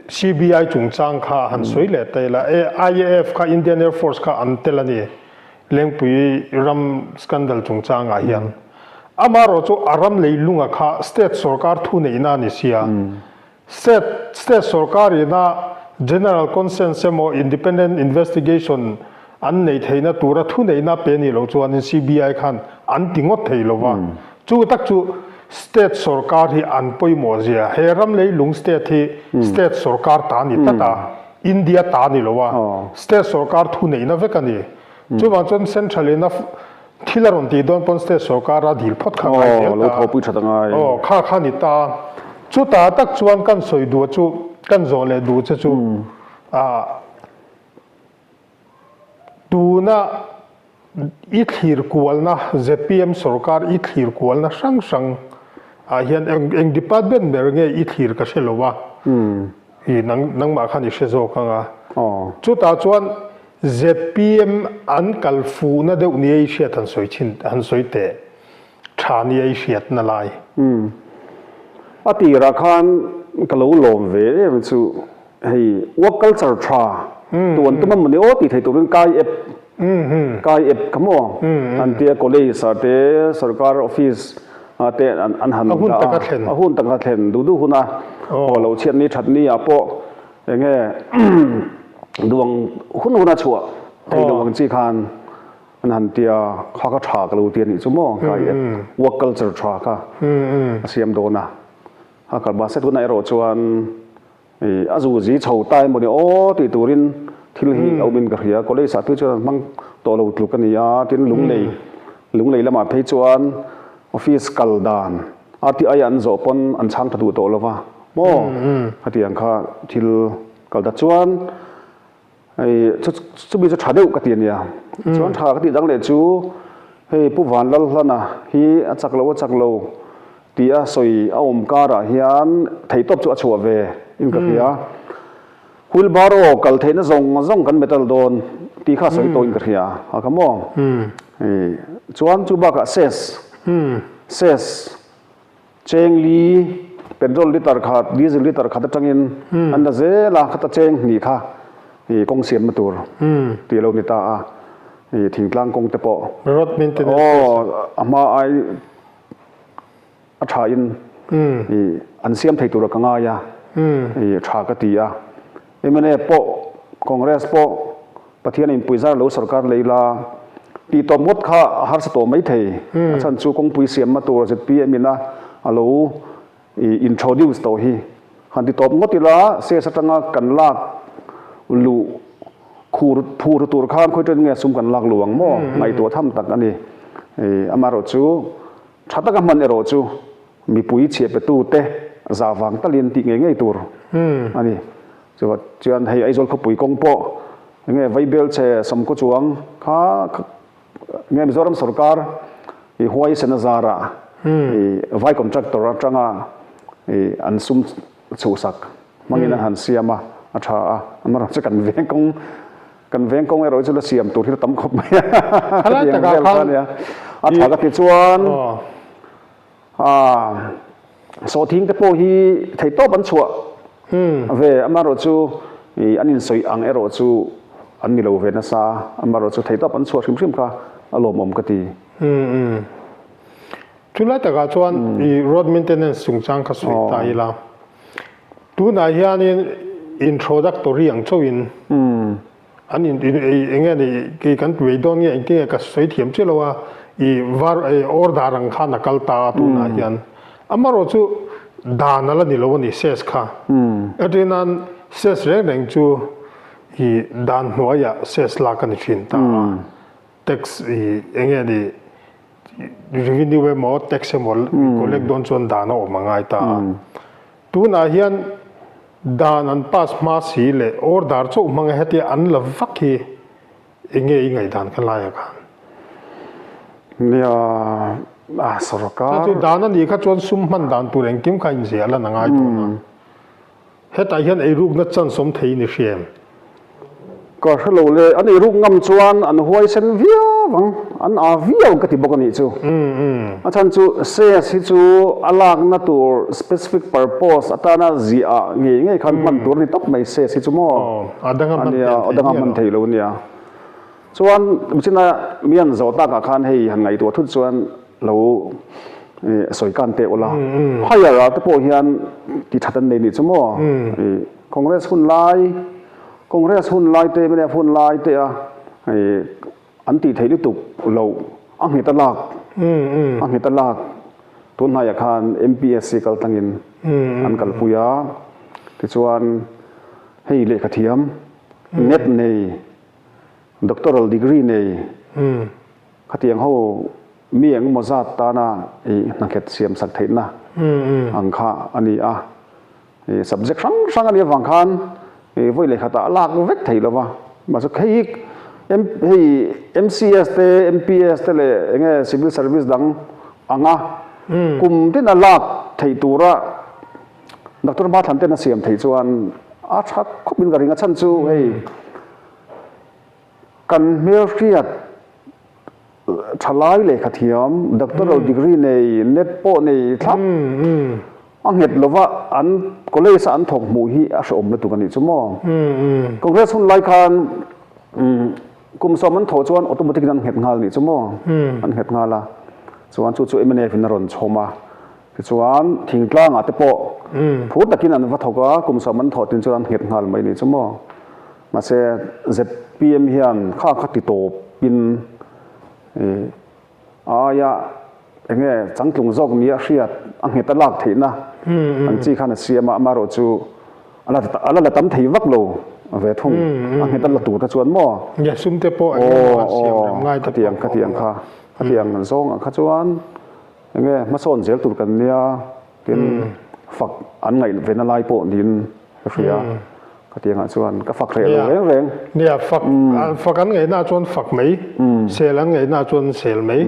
[SPEAKER 2] CBI chungchang kha han sawi leh ta ila, e IAF kha Indian Air Force kha an tel a ni, Lengpui ram scandal chungchangah hian. Amaherawh chu a ram leilunga kha state sorkar thu neihna a ni sia. State state sorkar ina general consents emaw independent investigation an neih theihna tura thu neihna pe nih loh chuanin CBI khan an ti ngawt thei lo va. Chu tak chu state sorkar hi an pawimawh zia. He ram leilung state hi state sorkar ta a ni tlat a, India ta a ni lo a, state sorkar thu neihna vek a ni. Chuvang chuan central ina thil a rawn tih dawn pawn state sorkar a dil phawt kha a ngai zel ta. Aw, kha kha a ni ta. Chutah tak chuan kan sawi duh chu, kan zawh leh duh che chu, ah, Tuna i thlir kualna zpm sorkar i thlir kualna hrang hrang ah hian eng eng department ber nge i thlir ka hre lo a, i nang nangmah khan i hre zawk ang a. Chutah chuan zpm an kal fuhna deuh nia i hriat han sawi chhin han sawi teh tha nia i hriatna lai.
[SPEAKER 3] A tirah khan ka lo lawm ve em chu Hei work culture tha tuan tum a mawni aw tih thei turin kai ep kai ep kha maw an tia college ah te sarkar office ah te an han dah a a hun taka thlen duh duh hun a aw lo chhiat ni that ni ah pawh enge duang hun hun a chhuah thei lo ang chi khan an han tia kha kha tha ka lo ti a nih chu maw kai ep work culture tha kha a siam dawn a a kal mahse tunah erawh chuan I a zu zi chho ta emaw ni aw tih turin thil hi a awmin ka hria. College ah phei chuan an hmang tawh lo tluk a ni a, tin Lunglei, Lunglei lamah phei chuan office kal dan RTI an zawh pawn an chhang tha duh tawh lo va maw? Khatiang kha thil kal ta chuan hei chu chumi chu tha deuh ka ti a nia. Chuan tha ka tih dang leh chu hei Pu Vanlalhlana hi a chak lo a chak lo Tia sawi a awm karah hian theihtawp chu a chhuah ve in ka hria. Wheelbarrow kal theihna zawng zawng kan metal dawn tih kha sawi tawh in ka hria a kha maw. Chuan chu bakah ses, ses, cheng li, petrol liter khat, diesel liter khat atangin an la zel a, khata cheng hnih kha kawng siamna tur tih a lo ni ta a, thingtlang kawng te pawh.
[SPEAKER 2] Road maintenance.
[SPEAKER 3] Aw, a hma ai. A tha in i an siam thei tura ka ngai a, i tha ka ti a. Mna pawh Congress pawh Pathian in puizar lo sarkar lei la tih tawp ngawt kha a harsa tawh mai thei. A chhan chu kawngpui siamna tur zpm in a a lo i introduce tawh hi. Han ti tawp ngawt ila ses atanga kan lak luh khur phur tur khan khawi ṭan nge sum kan lak luh ang maw? Ngaihtuah tham tak a ni. I amaherawhchu Tha taka hman erawh chu mipui chhiah petute za vang talin tih ngei ngei tur a ni. Chuva chuan hei Aizawl khawpui kawng pawh enge Vaibel chhe Sawmkaw chuang kha enge Mizoram sorkar i huaisen a zarah i vai contractor atanga i an sum chhuhsak hmangin an han siam a, a tha a, amaherawhchu kan veng kawng Kan veng kawng erawh hi chu la siam tur hi la tam khawp mai a.
[SPEAKER 2] Khalai takah
[SPEAKER 3] khan a tha ka ti chuan sawhthing te pawh hi theihtawp an chhuah ve amaherawh chu an insawi ang erawh chu an ni lo ve nasa amaherawh chu theihtawp an chhuah hrim hrim kha a lawmawm ka ti.
[SPEAKER 2] Chulai takah chuan i road maintenance chungchang kha sawi ta ila. Tunah hianin introductory ang chauhin an in eng nge ni kei kan vei dawn nge engtin nge ka sawi thiam chiah lo a i var order ang khan a kal ta a tunah hian amaherawh chu dan a la ni lo a ni ses kha entir nan ses reng reng chu i dan hnuaiah ses lak a ni thin ta a tax i eng nge ni Revenue emaw tax emaw collect dawn chuan dan a awm a ngai ta a. Tunah hian Dan an pass hma si leh order chauh hmanga hetia an la vak hi enge i ngaihdan kha laia khan?
[SPEAKER 3] Nia, a sorkar.
[SPEAKER 2] Chu dan a nih kha chuan sum hman dan tur engkim kha inziah lan a ngai dawn a. Hetah hian eirukna chance awm thei ni hria em?
[SPEAKER 3] Ka hre lo le, an eiruk ngam chuan an huaisen viau ang, an aa viau ka ti bawk a nih chu. A chhan chu cess hi chu a lakna tur specific purpose atana ziah ngei ngei khan hman tur a ni tawp mai cess hi chu maw?
[SPEAKER 2] A danga hman
[SPEAKER 3] ania, a danga hman thei lo ania. Chuan michina mi an zawh takah khan hei han ngaihtuah thut chuan lo sawi kan teh ula. Higher ah te pawh hian ti that an nei nih chu maw? Congress hun lai, Congress hun lai te, mnf hun lai te a an tih theih lutuk loh a nghet a lak, a nghet a lak tun hnaiah khan MPSC kal tlangin an kalpui a, tichuan hei lehkha thiam, net nei, doctoral degree nei, Khatiang ho mi eng emaw zat tana i hnakhet siam sak theihna ang kha a ni a. I subject hrang hrang a nih avang khan i vawi leh khatah a lak vek thei lo va. Mahse hei hei MCS te, MPS te leh eng nge civil service dang anga kum tin a lak theih tura Doctor Hmathlan ten a siam theih chuan a tha khawp in ka ring a chhan chu hei Kan hmelhriat thalai lehkha thiam, doctoral degree nei, net pawh nei thlap a nghet lova an college a an thawk hmuh hi a hrehawm lutuk a nih chu maw. Congress hun lai khan kum sawm an thawh chuan automatic in an nghet nghal a nih chu maw, an nghet nghal a, chuan chu chu mnf in a rawn chhawm a, tichuan thingtlang ah te pawh phur takin an va thawk a, kum sawm an thawh tin chuan an nghet nghal mai a nih chu maw. Mahse, zpm hian kha kha ti tawpin a aia eng nge changtlung zawk nia hriat a nghet a lak theihna ang chi khan a siam a, amaherawhchu a la la tam thei vak lo ve thung, a nghet a la tur te chuan maw?
[SPEAKER 2] Nge sum te pawh eng emaw a siam rem ngai te
[SPEAKER 3] pawh khatiang kha, khatiang zawng ah kha chuan eng nge hmasawn zel tur kan nia. Tin, fak an ngaih ve na lai pawh niin ka hria. Khatiangah chuan ka fak hreh lo reng reng.
[SPEAKER 2] Nia, fak fak an ngaihnaah chuan fak mai, sel an ngaihnaah chuan sel mai.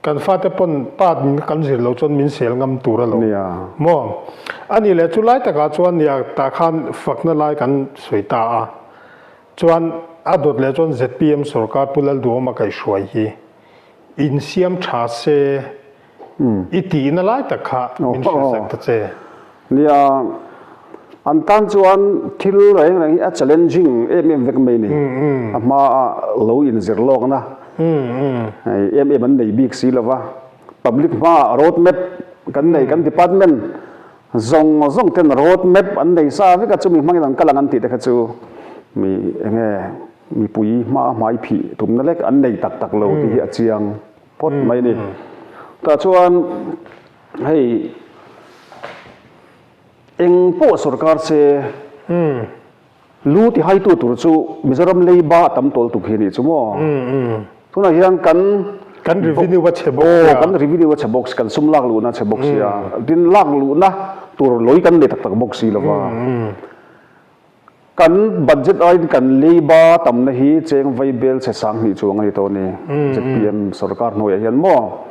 [SPEAKER 2] Kan fate pawn pa kan zir lo chuan min sel ngam tur a lo. Maw? A nih leh chu lai takah chuan nia tah khan fakna lai kan sawi ta a. Chuan a dawt leh chuan zpm sorkar Pu Lalduhawma kaihhruai hi insiam tha se I tihna lai tak kha min hrilhsak ta che.
[SPEAKER 3] Nia, an tan chuan thil reng reng hi a challenging em em vek mai ni. A hmaa lo inzir lawkna em em an nei bik si lova. Public hmaa road map kan nei, kan department zawng zawng ten road map an nei sa vek a, chumi hmangin an kal ang an tih te kha chu mi enge mipui hmaa hmai phih tumna lek an nei tak tak lo tih hi a chiang. Phawt mai ni. Tah chuan hei eng pawh sorkar se lu ti haitu tur chu Mizoram leiba a tam tawl tuk hi a nih chu maw. Tunah hian kan
[SPEAKER 2] Kan revenue a chhe bawk sia.
[SPEAKER 3] Aw kan revenue a chhe bawk si, kan sum lak luhna a chhe bawk sia. Tin lak luhna tur lawi kan nei tak tak bawk si lova. Kan budget aiin kan leiba tamna hi cheng vai bel chhe 2000 chuang a ni tawh a ni. Zpm sorkar hnuaiah hian maw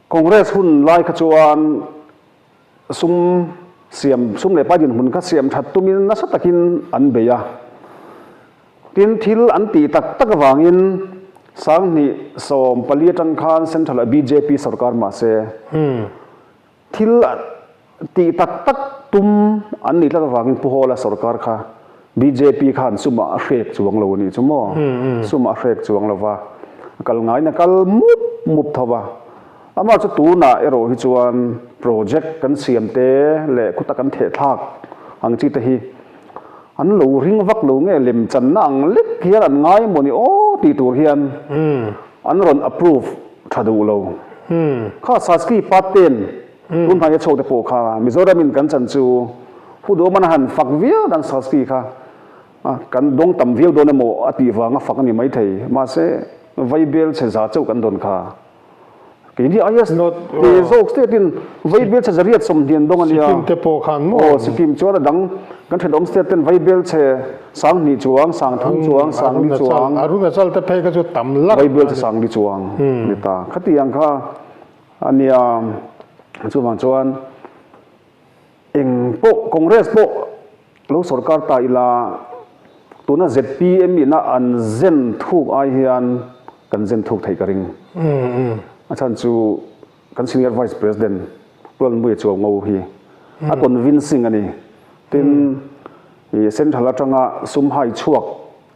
[SPEAKER 3] Congress hun lai kha chuan sum siam sum leh pai dinhmun kha siam that tumin nasa takin an bei a. Tin thil an tih tak tak avangin 2014 atang khan Central ah bjp sorkar mahse Thil tih tak tak tum an nih tlat avangin Pu Hawla sorkar kha bjp khan sumah a hrek chuang lo a nih chu maw? Sumah a hrek chuang lo va, a kal ngaiin a kal mup mup tho va. Amah chu tunah erawh hi chuan project kan siam te leh khuta kan thehthlak ang chi te hi an lo ring vak lo nge lemchanna ang lek hian an ngai emaw ni aw tih tur hian an rawn approve tha duh lo. Kha Saski part ten tun hnaia chho te pawh kha Mizoram in kan chan chu hu duh awm a han fak viau dan Saski kha kan dawng tam viau dawn emaw a tih vanga fak a ni maithei. Mahse Vaibel chhe za chauh kan dawn kha. Keini aia te zawk state in Vaibel chhe zariat 20 an dawng a nia.
[SPEAKER 2] Sikkim te pawh khan maw?
[SPEAKER 3] Aw, Sikkim chuan a dang kan thenawm state ten Vaibel chhe 2000 chuang, 3000 chuang, 4000 chuang.
[SPEAKER 2] Arunachal te phei kha chu tam lak.
[SPEAKER 3] Vaibel chhe 40 chuang ni ta. Khatiang kha a nia. Chuvang chuan eng pawh Congress pawh lo sorkar ta ila tuna ZPM ina an zen thuk ai hian kan zen thuk theih ka ring. A chhan chu kan senior vice president Pu Lalmuia Chuango hi a convincing a ni. Tin, central atanga sum hai chhuak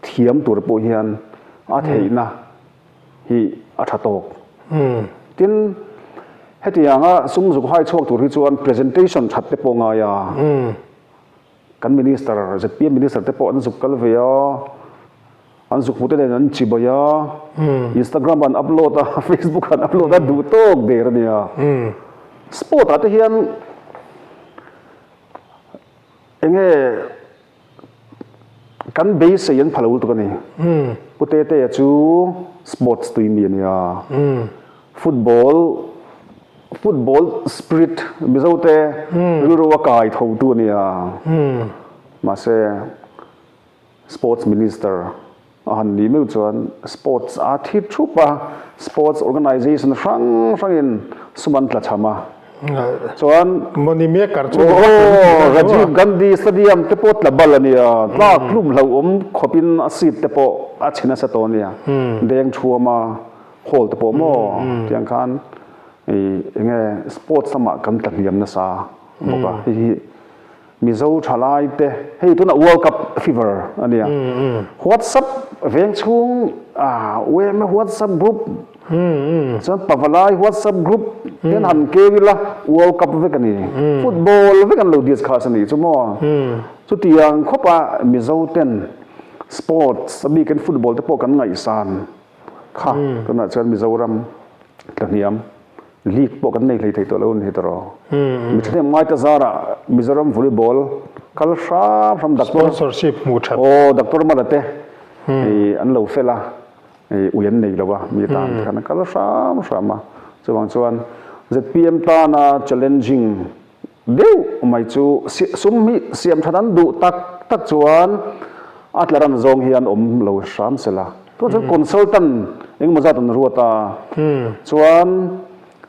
[SPEAKER 3] thiam tur pawh hian a theihna hi a tha tawk. Tin, hetianga sum zuk hai chhuak tur hi chuan presentation that te pawh ngai a. Kan minister, zpm minister te pawh an zuk kal ve a, an zuk hmu te nen an chibai a, Instagram ah an upload a, Facebook ah an upload a, duh tawk der a nia. Sport ah te hian enge Kan beisei an pha lo lutuk a ni. Pu Tetea chu sports tui mi a nia. Football football spirit Mizote rilru a kai tho tu a nia. Mahse sports minister a han nih meuh chuan sports a thi thup a, sports organisation hrang hrangin sum an tla cham a. Chuan
[SPEAKER 2] Money maker chu
[SPEAKER 3] Aw, Rajiv Gandhi Stadium te pawh tla bal a nia, tlak hlum hlauhawm khawpin a seat te pawh a chhe nasa tawh a nia, deng thuama hall te pawh maw tiang khan ih enge sports lamah kan tla hniam nasa bawk a, hei hi Mizo thalai te, hei tunah World Cup fever a nia. WhatsApp veng chhung ah UMA WhatsApp group chuan Pavalai WhatsApp group hian han keu ila World Cup vek a ni. Football vek an lo discuss a nih chu maw. Chutiang khawpa Mizo ten sports a bikin football te pawh kan ngaihsan kha tunah chuan Mizoram tlahniam. League pawh kan nei hlei thei tawh lo a ni hi tawh. Mi thahnem ngaite zarah Mizoram volleyball kal hram hram doctor
[SPEAKER 2] Sponsorship hmuh that.
[SPEAKER 3] Aw doctor Mala te an lo fel a, ui an nei lo a mi tan te khan an kal hram hram a. Chuvang chuan zpm tana challenging deuh mai chu sum hi siam that an duh tak tak chuan a tla ran zawng hian awm lo hram sela. Tun chuan consultant engemaw zat an ruat a, chuan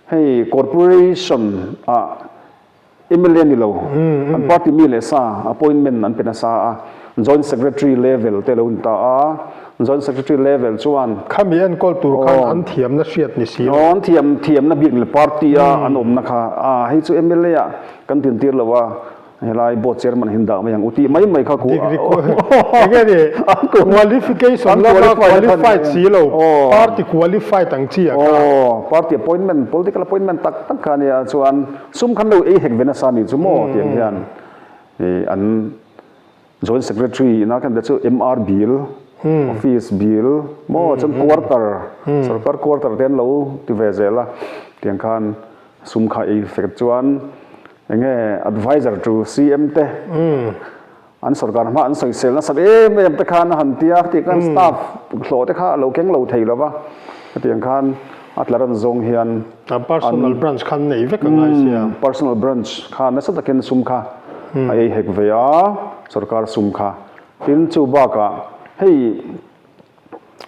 [SPEAKER 3] hei corporation ah mla ni lo an party mi leh sa appointment an pe nasa a, joint secretary level te lo ni ta a, joint secretary level chuan
[SPEAKER 2] Khami enkawl tur khan an thiamna hriat ni si lo.
[SPEAKER 3] Aw an thiam thiamna bik ni lo party a an awmna kha a hei chu mla ah kan tintir lo a, Helai board chairman hin dah mai ang u tih mai mai kha ku
[SPEAKER 2] Degree enge ni qualification lama qualified si lo party qualified ang chi a kha.
[SPEAKER 3] Aw party appointment political appointment tak tak kha ania chuan sum khan lo ei hek ve nasa ni chu maw tiang hian an joint secretary ina khan te chu MR bill office bill maw chuan quarter sarkar quarter te an lo ti ve zel a tiang khan sum kha ei fek chuan Enge adviser tu CM te an sorkar hma an sawisel nasat em em te khan a han ti a, tih khan staff hlawh te kha a lo keng lo thei lo va, hetiang khan a tla ran zawng hian
[SPEAKER 2] A personal branch khan nei vek a ngai sia.
[SPEAKER 3] Personal branch kha nasa takin sum kha a ei hek ve a, sorkar sum kha. Tin chu bakah hei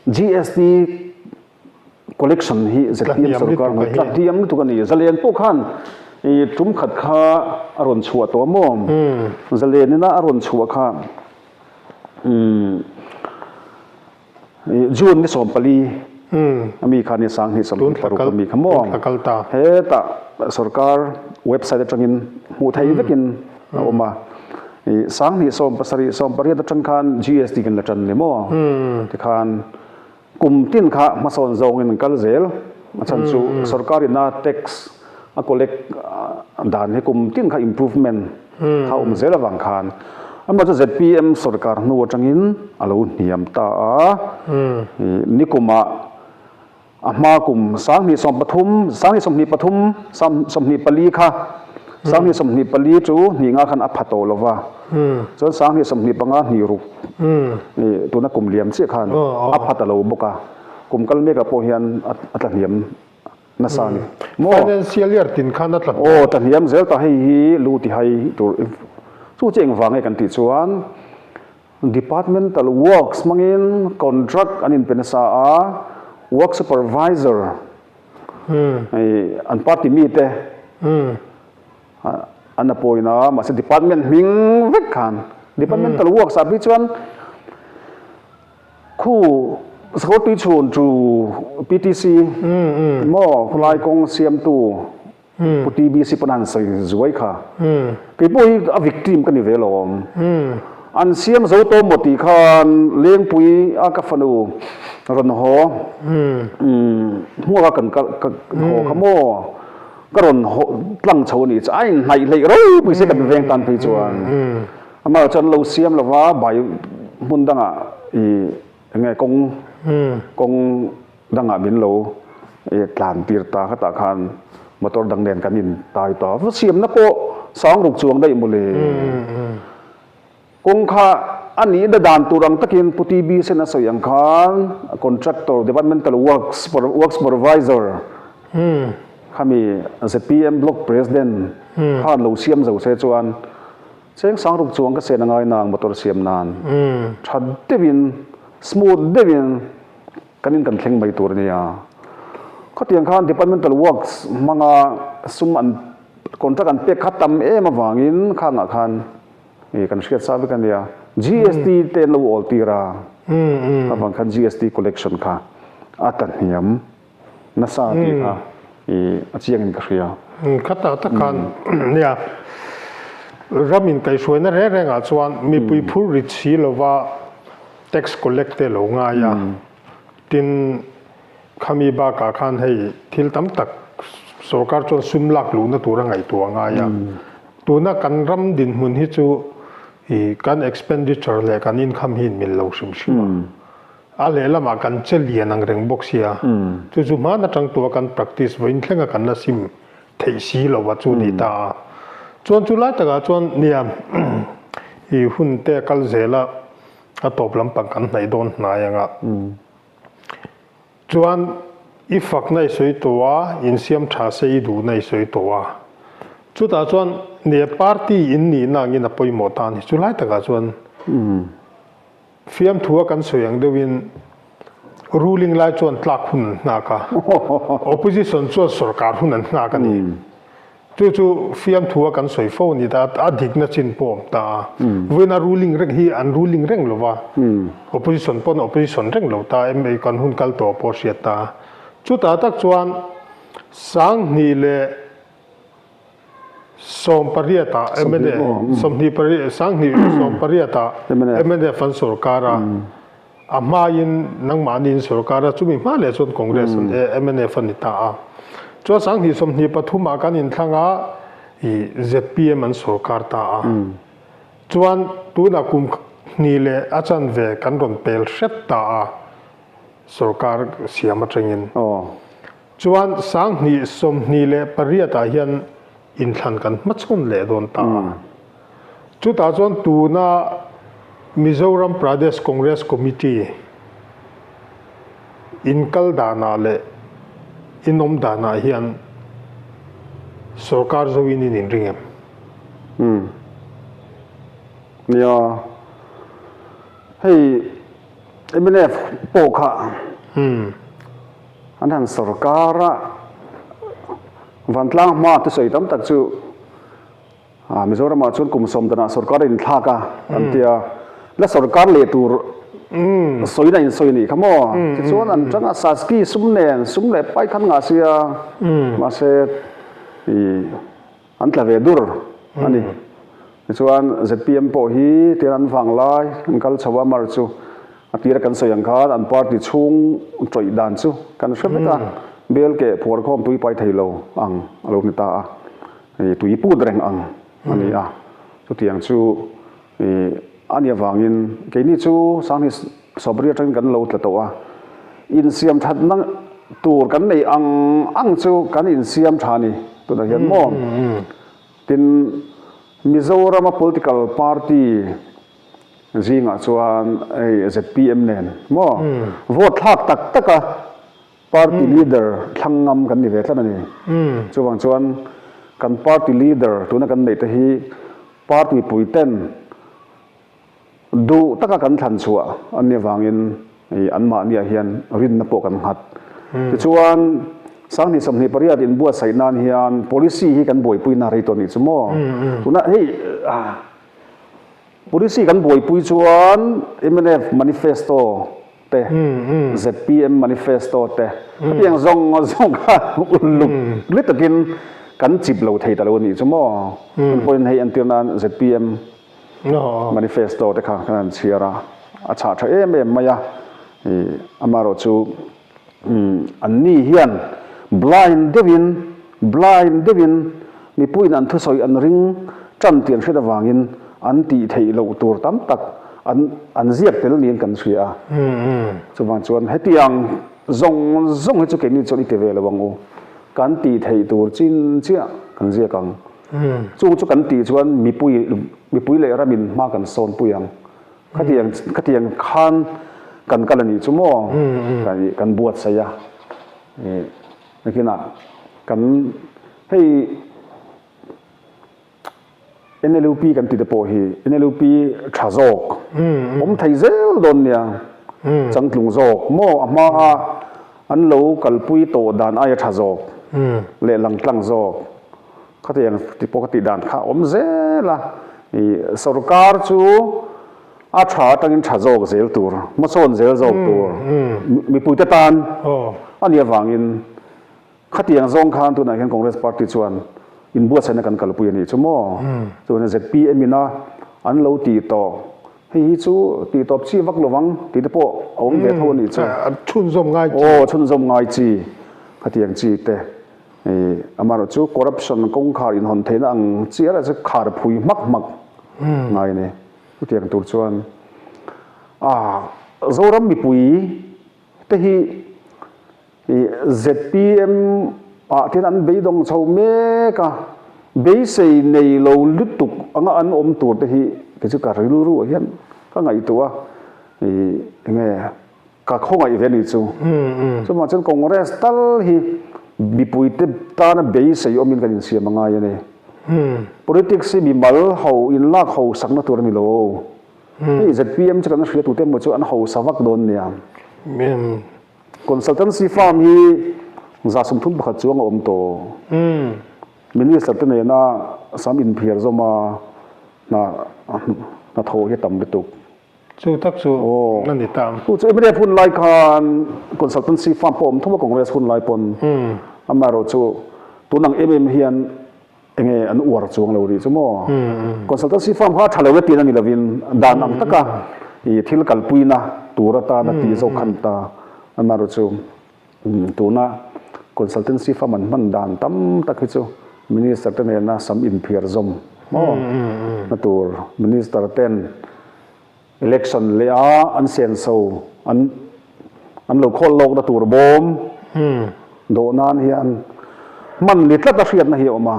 [SPEAKER 3] GST Collection hi zpm sorkar hmai tla hliam lutuk a ni. Zalen pawh khan i tum khat kha a rawn chhuah tawh maw? Zalen ina a rawn chhuah kha June ni 14 a mi kha ni 2026 a mi kha maw? Hetah sorkar website atangin hmuh theih vekin a awm a. I 2017 18 atang khan GST kan la tan ni maw? Tikhan Kum tin kha hmasawn zawngin an kal zel. A chhan chu sorkar ina tax a collect dan hi kum tin kha improvement kha awm zel avang khan amah chu zpm sorkar hnu atangin a lo hniam ta a. Nikumah a hma kum 2023, 2023, 24 kha 2024 chu hnih nga khan a pha tawh lova. Chuan 2025 hnih ruk tuna kum liam chiah khan a pha ta lo bawk a, kum kal mekah pawh hian a tla hniam nasa a ni maw?
[SPEAKER 2] Financial year tin khan a tla
[SPEAKER 3] hniam. Aw, tla hniam zel ta hei hi lu ti hai tur chu chu engvang nge kan tih chuan departmental works hmangin contract an inpe nasa a, work supervisor hei an party mite an appoint a, mahse department hming vek khan departmental works ah phei chuan Khu Sakawr chhun chu PTC maw khawlai kawng siamtu Pu TBC pawn han sawi zuai kha. Kei pawh hi a victim ka ni ve lo awm. An siam zo tawh maw tih khan Lengpui a ka fanu rawn haw hmuak a kan haw kha maw ka rawn tlang chho a nih chu a inhnaih hleih ropui se kan veng tan phei chuan. Amah chuan lo siam lova bai hmun dangah i enge kawng kawng dangah min lo tlan tir ta khatah khan motor dang nen kan in tai ta. Va siamna pawh sang ruk chuang daih mawle. Kawng kha a nihna dan tur ang takin Pu TB Sen a sawi ang khan contractor departmental works work supervisor khami zpm block president khan lo siam zo se chuan Cheng sang ruk chuang ka sen a ngai nang motor siam nan tha deuhin smooth deuhin kan in kan thleng mai tur a nia. Khawtiang khan departmental works hmanga sum an contract an pek kha tam em avangin khangah khan ih kan hriat sa vek a nia. GST te an lo awl tir a avang khan GST collection kha a tla hniam. nasa tih kha i a chiang in ka hria.
[SPEAKER 2] Kha tak tak khan nia ram in kaihhruaina reng reng ah chuan mipui phur rit si lova tax collect te lo ngai a, tin khami bakah khan hei thil tam tak sorkar chuan sum lak luhna tur a ngaihtuah a ngai a, tuna kan ram dinhmun hi chu i kan expenditure leh kan income hi inmil lo hrim hrim a. A lehlamah kan che lian ang reng bawk sia, chu chu hman atang tua kan practice vawiin thlenga kan la sim theih si lo a chu ni ta a. Chuan chu lai takah chuan nia i hun te a kal zel a, a tawp lampang kan hnaih dawn hnai ang a. Chuan i fakna i sawi tawh a, insiam tha se i duhna i sawi tawh a. Chutah chuan nia party in nihna angin a pawimawh ta a ni. Chu lai takah chuan. Fiamthua kan sawi ang deuhin ruling lai chuan tlak hun an nghak a, opposition chuan sorkar hun an nghak a ni. Chu chu fiamthua kan sawi fo a ni ta, a dikna chin pawh a awm ta a. Vawiina ruling reng hi an ruling reng lo va, opposition pawn opposition reng lo ta, MA kan hun kal tawh pawh a hriat ta a. Chutah tak chuan Sanghnih leh 18 ah mnf 28 sanghnih 18 ah mnf an sorkar a a hmain nangmahni in sorkar a chumi hma leh chuan Congress an mnf a ni ta a chuan sanghnih 23 ah kan inthlang a ih zpm an sorkar ta a chuan tunah kum hnih leh a chanve kan rawn pel hret ta a sorkar siam atangin. Chuan 2028 ah hian inthlan kan hmachhawn leh dawn ta a. Chutah chuan tuna Mizoram Pradesh Congress Committee inkal danah leh inawm danah hian sorkar zoin in inring em?
[SPEAKER 3] Umm. Nia. Hei mnf pawh kha.
[SPEAKER 2] Umm.
[SPEAKER 3] An han sorkar a, vantlang hma thusawi tam tak chu Mizoramah chuan kum sawm danah sorkar a inthlak a an ti a, la sorkar leh tur sawiin a insawi a nih kha maw? Tichuan an tang a, Saski sum nen sum leh pai khan ngah sia, mahse ih An tla ve dur a ni. Tichuan zpm pawh hi tian an vang lai an kal chho a, mar chu a tira kan sawi ang khan an party chhung tawih dan chu kan hre vek a, bel keh phuar khawm tui pai thei lo ang a lo ni ta a, tui put reng ang a ni a. Chutiang chu a nih avangin keini chu Sanghnih Sawbri atangin kan lo tla tawh a, insiam thatna tur kan neih ang ang chu kan insiam tha a ni tunah hian maw? Tin, Mizorama political party zingah chuan hei zpm nen maw vote thlak tak tak a. Party leader thlang ngam kan ni ve tlat a ni. Chuvang chuan kan party leader tuna kan neih te hi party mipui ten duh taka kan thlan chhuah an nih avangin anmahniah hian rinna pawh kan nghat. Tichuan Sanghnih 28 inbuatsaih nan hian policy hi kan buaipuina rei tawh nih chu maw? Tuna hei Policy kan buaipui chuan mnf manifesto te, zpm manifesto te, khatiang zawng zawng kha uluk li takin kan chip lo thei ta lo a nih chu maw? Kan pawhin hei entir nan zpm manifesto te kha kan han chhiar a, a chhah tha em em mai a, amaherawhchu Anni hian blind deuhin, blind deuhin mipuiin an thusawi an ring tan tih an hriat avangin an tih theih loh tur tam tak an an ziak tel niin kan hria a. Chuvang chuan hetiang zawng zawng hi chu keini chuan i ti ve lo ang u. Kan tih theih tur chin chiah kan ziak ang. Chung chu kan tih chuan mipui mipui leh ramin hma kan sawnpui ang. Khatiang khatiang khan kan kal a nih chu maw kan kan buatsaih a ih nakinah kan hei NLUP kan ti te pawh hi NLUP tha zawk awm thei zel dawn nia changtlung zawk maw a hma a an lo kalpui tawh dan aia tha zawk leh langtlang zawk. Khatiang ti pawh ka tih dan kha a awm zel a, ih sorkar chu a tha atangin tha zawk zel tur, hmasawn zel zawk tur mipuite tan a nih avangin khatiang zawng khan tunah hian Congress party chuan inbuatsaihna kan kalpui a nih chu maw? Chuan zpm ina an lo tih tawh, hei hi chu tih tawp chi vak lovang tih te pawh a awm ve tho a nih chu.
[SPEAKER 2] Chhunzawm ngai
[SPEAKER 3] chi. Aw chhunzawm ngai chi khatiang chi te. Amaherawh chu corruption kawngkhar inhawn theihna ang chi erawh chu khar phui hmak hmak ngai a ni. Chutiang tur chuan Zoram mipui te hi zpm ah te hian an beidawng chho mek a, beisei nei lo lutuk anga an awm tur te hi kei chu ka rilru ah hian ka ngaihtuah a, enge Ka khawngaih ve ni chu. Chuvang chuan Congress tal hi mipuite tana beisei awmin kan insiam a ngai a ni. Politics hi mimal ho inlak ho sakna tur a ni lo. Hei zpm chu kan hria tute emaw chu an hausa vak dawn nia. Consultancy firm hi 31% chuang a awm tawh. Minister te nena sam inphiar zawm a hna thawh hi a tam lutuk.
[SPEAKER 2] Chu tak chu a ni ta.
[SPEAKER 3] Chu chu mnf hun lai khan consultancy firm pawh awm thum a Congress hun lai pawn amaherawh chu tun ang em em hian enge an uar chuang lo rih chu maw. Consultancy firm kha tha lo e tih a ni lovin dan ang taka ih thil kalpuina tur atana tih zawk khan ta amaherawh chu Tuna consultancy firm an hman dan tam tak hi chu Minister te nena sam inphiar zawm maw na tur Minister ten election leh a an senso an an lo khawl lawk na tur bawm dawh nan hian hman ni tlat a hriatna hi a awm a.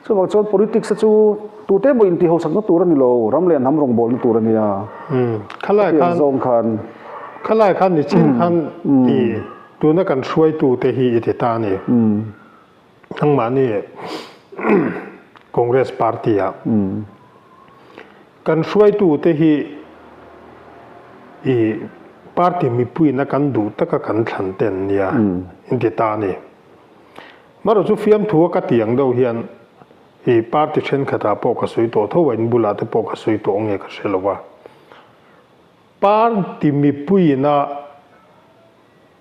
[SPEAKER 3] Chuvang chuan politics te chu tute emaw intihhosakna tur a ni lo, ram leh hnam rawngbawlna tur a nia.
[SPEAKER 2] Khalai khan
[SPEAKER 3] zawng khan
[SPEAKER 2] khalai khan ni chin khan i tuna kan hruaitu te hi i ti ta a ni. Nangmahni Congress party ah kan hruaitu te hi i party mipuiin a kan duh taka kan thlan te an nia inti ta a ni. Marawh chu fiamthu a ka ti ang deuh hian i party thenkhatah pawh ka sawi tawh tho a, in bulah te pawh ka sawi tawh nge ka hre lo va. Party mipuiina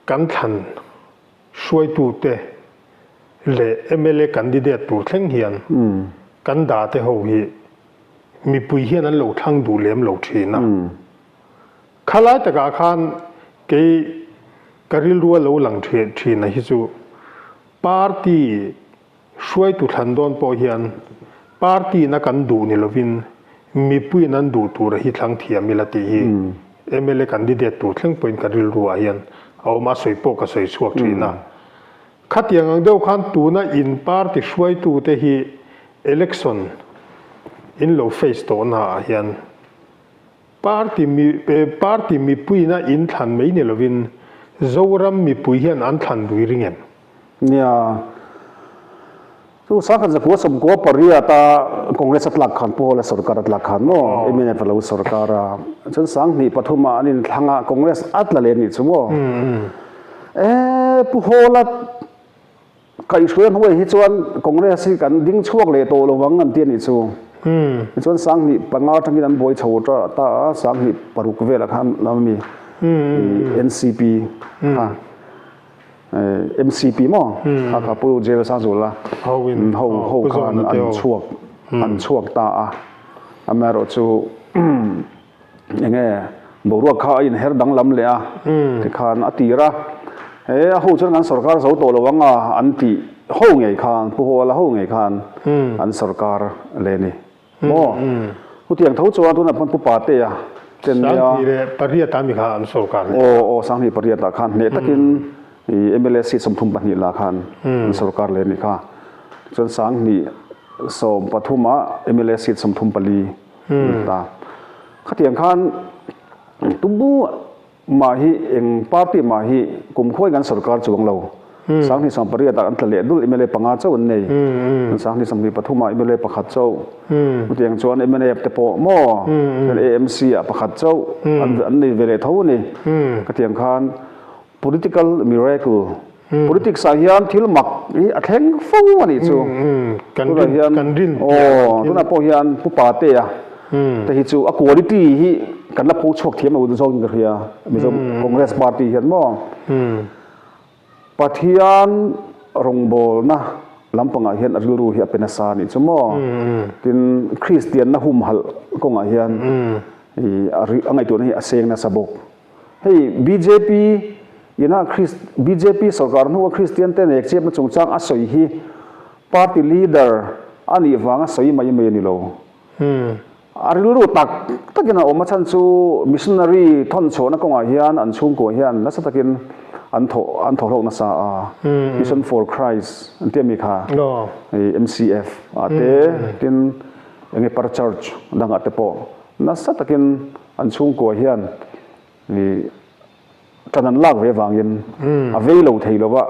[SPEAKER 2] kan thlan hruaitute leh mla candidate tur thleng hian kan dah te ho hi mipui hian an lo thlang duh lem lo thin a. Khalai takah khan kei Ka rilru a lo lang thin a hi chu party hruaitu thlan dawn pawh hian party in a kan duh ni lovin mipui in an duh tur a hi thlang thiam ila tih hi mla candidate tur thleng pawhin ka rilru ah hian a awm a, sawi pawh ka sawi chhuak thin a. Khatiang ang deuh khan tuna in party hruaitu te hi election in lo face tawhna ah hian Party mi party mipuiin a inthlan mai ni lovin Zoram mipui hian an thlan dui ring em?
[SPEAKER 3] Nia. Chu Sangkhat Zakua Sawmkua pariata Congress a tlak khan Pu Hawla sorkar a tlak khan maw mnf a lo sorkar a. Chuan Sanghnih pathumah an inthlang a Congress a tla leh a nih chu maw. E Pu Hawla kaihhruai hnuai hi chuan Congress hi kan ding chhuak leh tawh lo vang an ti a nih chu. Tichuan Sanghnih panga atangin an buai chho ta a Sanghnih paruk velah khan a mi NCP kha. MCP maw kha kha Pu Jail Sangzula ho ho khan an chhuak an chhuak ta a amaherawh chu enge boruak kha a inher danglam leh a tikhan a tir a he a ho chuan kan sorkar zo tawh lo ang a an tih ho ngei khan Pu Hawla ho ngei khan an sorkar leh a ni. Maw? Chutiang tho chuan tunah pawn Pu Patea ten nia.
[SPEAKER 2] 28 ah mi kha an sorkar leh.
[SPEAKER 3] Aw aw 28 ah khan hneh takin i mla seat 32 lah khan an sorkar leh anih kha. Chuan 2013 ah mla seat 34 an ta. Khatiang khan tubu Mah hi eng party mah hi kum khuai kan sorkar chuang lo. 2018 ah an tla leh dul mla panga chauh an nei. 2023 ah mla pakhat chauh. Chutiang chuan mnf te pawh maw AMC ah pakhat chauh an nei ve leh tho a ni. Khatiang khan political miracle politics ah hian thil mak hi a thleng fo a nih chu. Tunah hian aw tunah pawh hian Pu Patea te hi chu a quality hi kan la pho chhuak thiam lo zawkin ka hria Mizo Congress party hian maw Pathian rawngbawlna lampangah hian a rilru hi a pe nasa a nih chu maw. Tin Kristianna humhalh kawngah hian a ngaihtuahna hi a seng nasa bawk. Hei bjp ina bjp sorkar hnua Kristian te nek chepna chungchang a sawi hi party leader a nih vanga sawi mai mai a ni lo. A rilru tak takin a awm a chhan chu missionary thawn chhuahna kawngah hian an chhungkua hian nasa takin an thawh an thawhhlawk nasa a. Mission for Christ an tih ami kha MCF ah te tin enge par church dangah te pawh nasa takin An chhungkua hian i tan an lak ve vangin a vei lo thei lo va,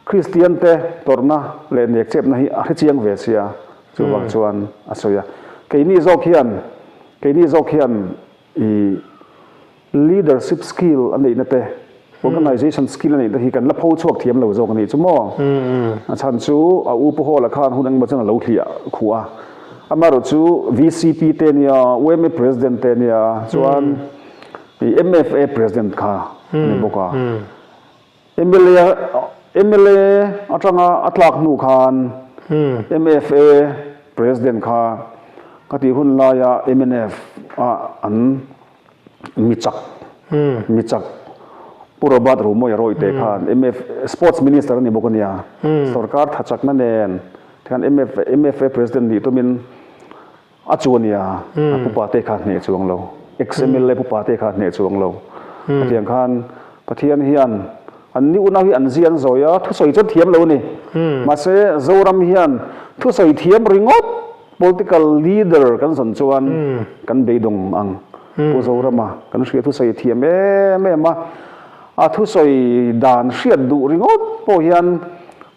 [SPEAKER 3] Kristian te tawrhna leh nekchepna hi a hrechiang ve sia, chuvang chuan a sawi a. Keini zawk hian keini zawk hian i Leadership skill a neihna te, organization skill a neihna hi kan la pho chhuak thiam lo zawk a nih chu maw? A chhan chu a u Pu Hawla khan hun engemaw chuan a lo thliah khuh a. Amaherawh chu VCP te nia, UMA President te nia, chuan MFA President kha a ni bawk a. Mla mla atanga a tlak hnu khan MFA President kha ka tih hun laia mnf ah an mi chak mi chak Pu Robert Romawia rawih te khan MF Sports Minister a ni bawk a nia sorkar tha chakna nen tikhan MF MFA President nih tumin A chu a nia, a pupa te kha hneh chuang lo. Ex-MLA pupa te kha hneh chuang lo. Hetiang khan Pathian hian an ni unau hi an zia an zawi a, thusawi chuan thiam lo a ni. Mahse, Zoram hian thusawi thiam ringawt political leader kan zawn chuan kan beidawng ang. Pu Zorama kan hria thusawi thiam em em a, a thusawi dan hriat duh ringawt pawh hian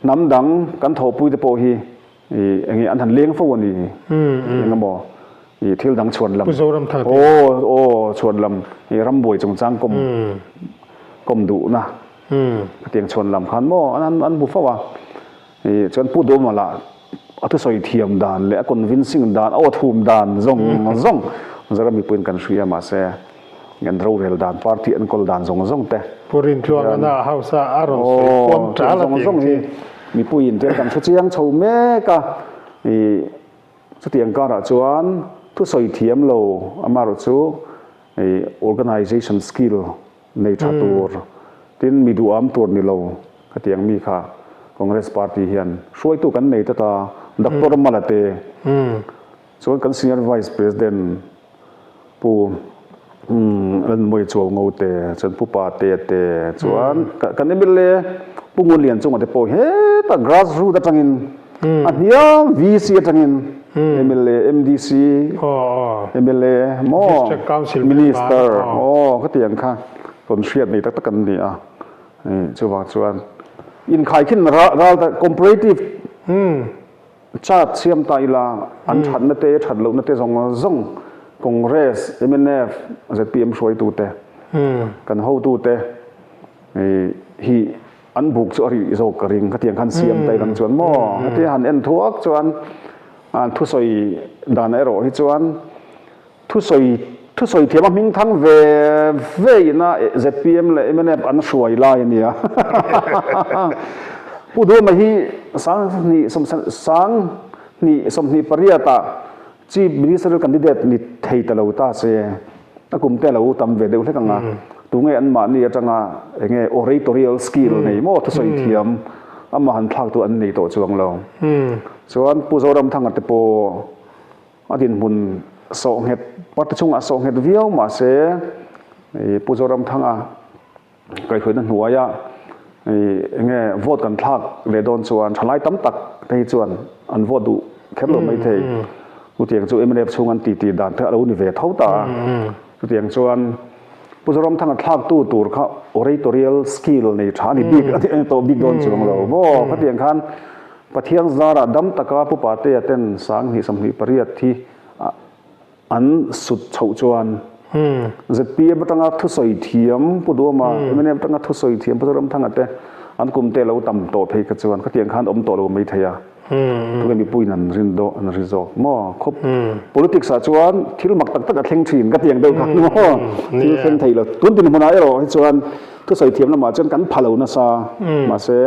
[SPEAKER 3] hnam dang kan thawhpui te pawh hi I enge an han leng fo a ni eng emaw i thil dang chhuan lam.
[SPEAKER 2] Pu Zoram Thang
[SPEAKER 3] tih. Aw aw chhuan lam i rambuai chungchang kawm kawm duhna hetiang chhuan lam khan maw an an hmu fo a. I chuan Pu Duhma lah a thusawi thiam dan leh a convincing dan a aw thum dan zawng zawng Zoram mipuiin kan hria mahse an rorel dan party enkawl dan zawng zawng te.
[SPEAKER 2] Pu Rintluanga na house a a rawn sawi kuam ṭal a tih ang chi.
[SPEAKER 3] Mipuiin tel kan hre chiang chho mek a, i chutiang karah chuan thusawi thiam lo amaherawh chu i organisation skill nei tha tur tin mi duham tur ni lo khatiang mi kha Congress party hian hruaitu kan nei tlat a, Doctor Mala te chuan kan Senior Vice President Pu Lanmawii Chuau Ngo te, chuan Pu Pa Te te, chuan kan mla Pu Ngun Lian chunga te pawh hetah grass root atangin a hniam VC atangin mla, MDC, mla maw Minister aw khatiang kha. Tawn hriat nei tak tak an ni a, chuvang chuan inkhaikhin ral ta comparative chart siam ta ila an thatna te that lohna te zawng zawng Congress, mnf, zpm hruaitute kan hotute hi an buk chu a rih zawk ka ring khatiang khan siam ta ilang chuan maw heti han en thuak chuan an thusawi dan erawh hi chuan Thusawi thusawi thiam a hming thang ve ve ina zpm leh mnf an hruai lai a nia. Pu Duhma hi 20 2028 ah Chief Ministerial candidate ni thei ta lo ta se a kum te a lo tam ve deuh hlek ang a. Tunge anmahni atanga enge oratorial skill nei maw thusawi thiam amah han thlak tu an nei tawh chuang lo. Chuan Pu Zoramthanga te pawh A dinhmun sawhnghet, party chungah sawhnghet viau mahse Pu Zoramthanga kaihhruaina hnuaia enge vote kan thlak leh dawn chuan thalai tam tak te hi chuan an vote duh kher lo maithei. Chutiang chu mnf chhung an titi dan te a lo ni ve tho ta a. Chutiang chuan Pu Zoramthanga thlaktu tur kha oratorial skill nei tha a ni bik a ni tawh bik dawn chuang lo maw? Khatiang khan Pathian zarah dam taka Pu Patea ten 2028 hi an sut chhoh chuan zpm atanga thusawi thiam Pu Duama, mnf atanga thusawi thiam Pu Zoramthanga te an kum te lo tam tawh phei kha chuan khatiang khan awm tawh lo mai thei a. Tunge mipuiin an rin dawh an ri zawk maw? Khawp politics ah chuan thil mak tak tak a thleng thin ka ti ang deuh khan maw? Thil thleng thei lo. Tun dinhmunah erawh hi chuan thusawi thiam lamah chuan kan pha lo nasa mahse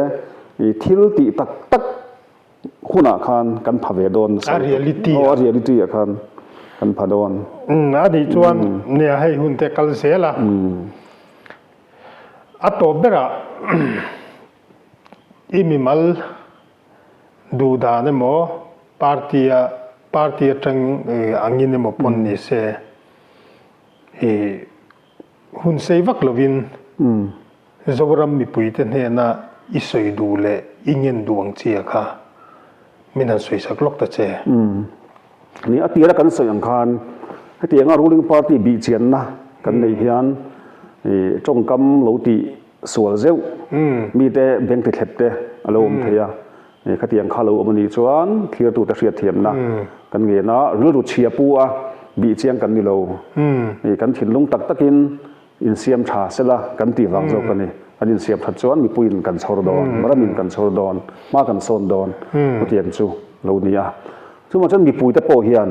[SPEAKER 3] I thil tih tak tak hunah khan kan pha ve dawn nasa.
[SPEAKER 2] A reality
[SPEAKER 3] ah. Aw a reality ah khan kan pha dawn.
[SPEAKER 2] Umm a nih chuan nia hei hun te kal zel a. A tawp berah i mimal duh dan emaw party a party atang angin emaw pawn ni se i hun sei vak lovin Zoram mipuite hnena i sawi duh leh i ngen duh ang chia kha min han sawi sak lawk ta che.
[SPEAKER 3] Ni a tira kan sawi ang khan hetianga ruling party bihchianna kan neih hian tawngkam lo tih sual zeuh mite beng ti thlep te a lo awm thei a, khatiang kha lo awm a nih chuan thlirtute hriatthiamna kan ngen a, rilru chhia pu a bihchiang kan ni lo, kan thinlung tak takin Insiam tha sela kan tih vang zawk a ni. An insiam that chuan mipuiin kan chhawr dawn, ramin kan chhawr dawn, hma kan sawn dawn chutiang chu lo ni a. Chuvang chuan mipuite pawh hian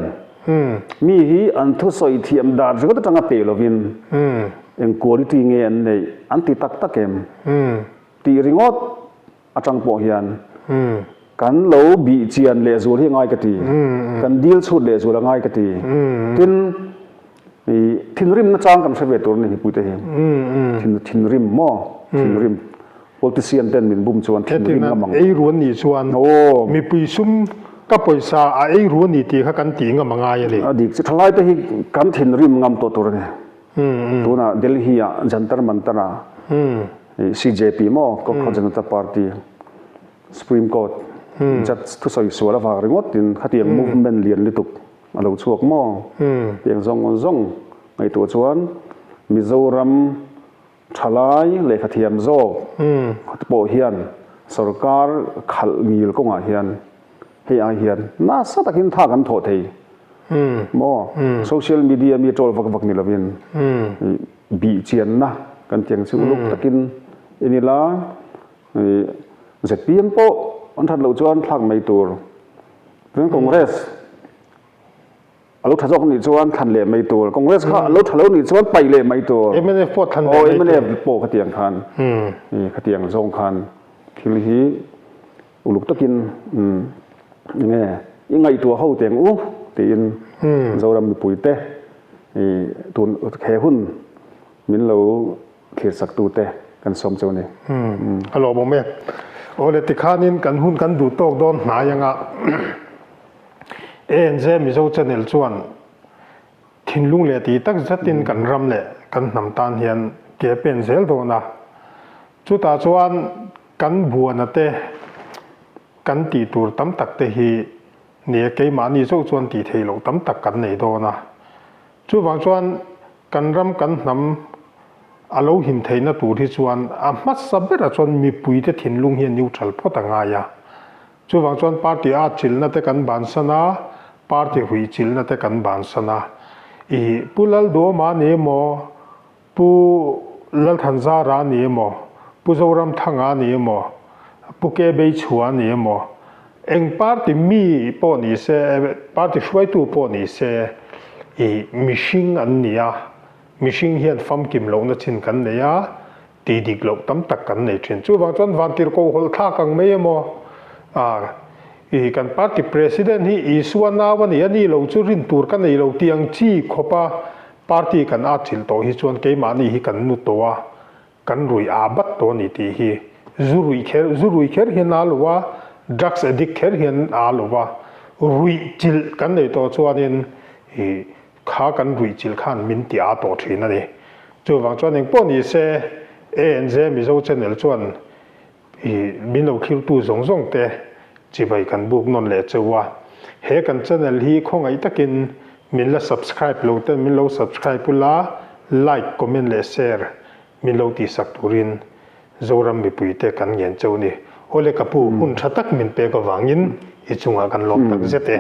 [SPEAKER 3] mi hi an thusawi thiam dan ringawt atanga pe lovin eng quality nge an neih an ti tak tak em tih ringawt atang pawh hian kan lo bih chian leh zual hi a ngai ka ti, kan dil chhut leh zual a ngai ka ti. Tin, i thinrim nachang kan hre ve tur a ni mipuite hi. Thinrim maw? Thinrim. Politician ten min bum chuan thinrim ngam ang.
[SPEAKER 2] Ei ru an nih chuan mipui sum ka pawisa a ei ru a ni tih kha kan tih ngam a ngai a ni.
[SPEAKER 3] A dik chu thalaite hi kan thinrim ngam tawh tur a ni. Tunah Delhi-ah Jantar Mantar-ah CJP maw Kokho Janata Party Supreme Court judge thusawi sual avang ringawt in khatiang movement lian lutuk a lo chhuak maw? Tiang zawng zawng ngaihtuah chuan Mizoram thalai lehkha thiam zawk te pawh hian sorkar khalh ngil kawngah hian hei ai hian nasa takin tha kan thawh thei maw? Social media mi troll vak vak ni lovin bih chianna kan tiang chu uluk takin en ila zpm pawh an that loh chuan thlak mai tur. Chuan Congress a lo tha zawk anih chuan thlan leh mai tur. Congress kha a lo tha lo anih chuan paih leh mai tur.
[SPEAKER 2] Mnf pawh thlan leh mai tur.
[SPEAKER 3] Aw mnf pawh khatiang khan khatiang zawng khan thil hi uluk takin enge i ngaihtuah ho teng u tiin Zoram mipuite tun he hun min lo thlir sak tute kan sawm chu a ni.
[SPEAKER 2] A lawmawm e. Awle tikhanin kan hun kan duh tawk dawn hnai anga ANZ Mizo Channel chuan thinlung leh tih tak zetin kan ram leh kan hnam tan hian ke pen zel dawn a. Chutah chuan kan buana te kan tih tur tam tak te hi ni e keimahni chauh chuan tih theih loh tam tak kan nei dawn a. Chuvang chuan kan ram kan hnam. a lo him theihna tur hi chuan a hmasa berah chuan mipuite thinlung hi a neutral phawt a ngai a. Chuvang chuan party at chilhna te kan bansan a, party ruih chilhna te kan bansan a. I Pu Lalduhawma a ni emaw, Pu Lalthanzara a ni emaw, Pu Zoramthanga a ni emaw, Pu Kebeichhua a ni emaw, eng party mi pawh ni se, party hruaitu pawh ni se, i mihring an ni a, mihring hian famkim lohna chin kan nei a, Tih dik loh tam tak kan nei thin. Chuvang chuan vantirhkoh hawlh thlak ang mai emaw? Ah, i kan party president hi Isua nau a ni, a ni lo chu rin tur ka nei lo tih ang chi khawpa party kan atchilh tawh hi chuan keimahni hi kan nu tawh a, kan rui aa bat tawh a ni tih hi. Zu ruih kher, zu rui kher hian aa lo a, drugs addict kher hian aa lo va, ruih chilh kan nei tawh chuanin i Kha kan ruihchilh khan min ti aa tawh thin a ni. Chuvang chuan engpawh ni se ANZ Mizo Channel chuan i min lo thlirtu zawng zawng te chibai kan buk nawn leh cheu a. He kan channel hi khawngaih takin min la subscribe lo ten min lo subscribe ula, like, comment leh share min lo tihsak turin Zoram mipuite kan ngen cheu ni. Awle ka pu, hun tha tak min pek avangin i chungah kan lawm tak zet e.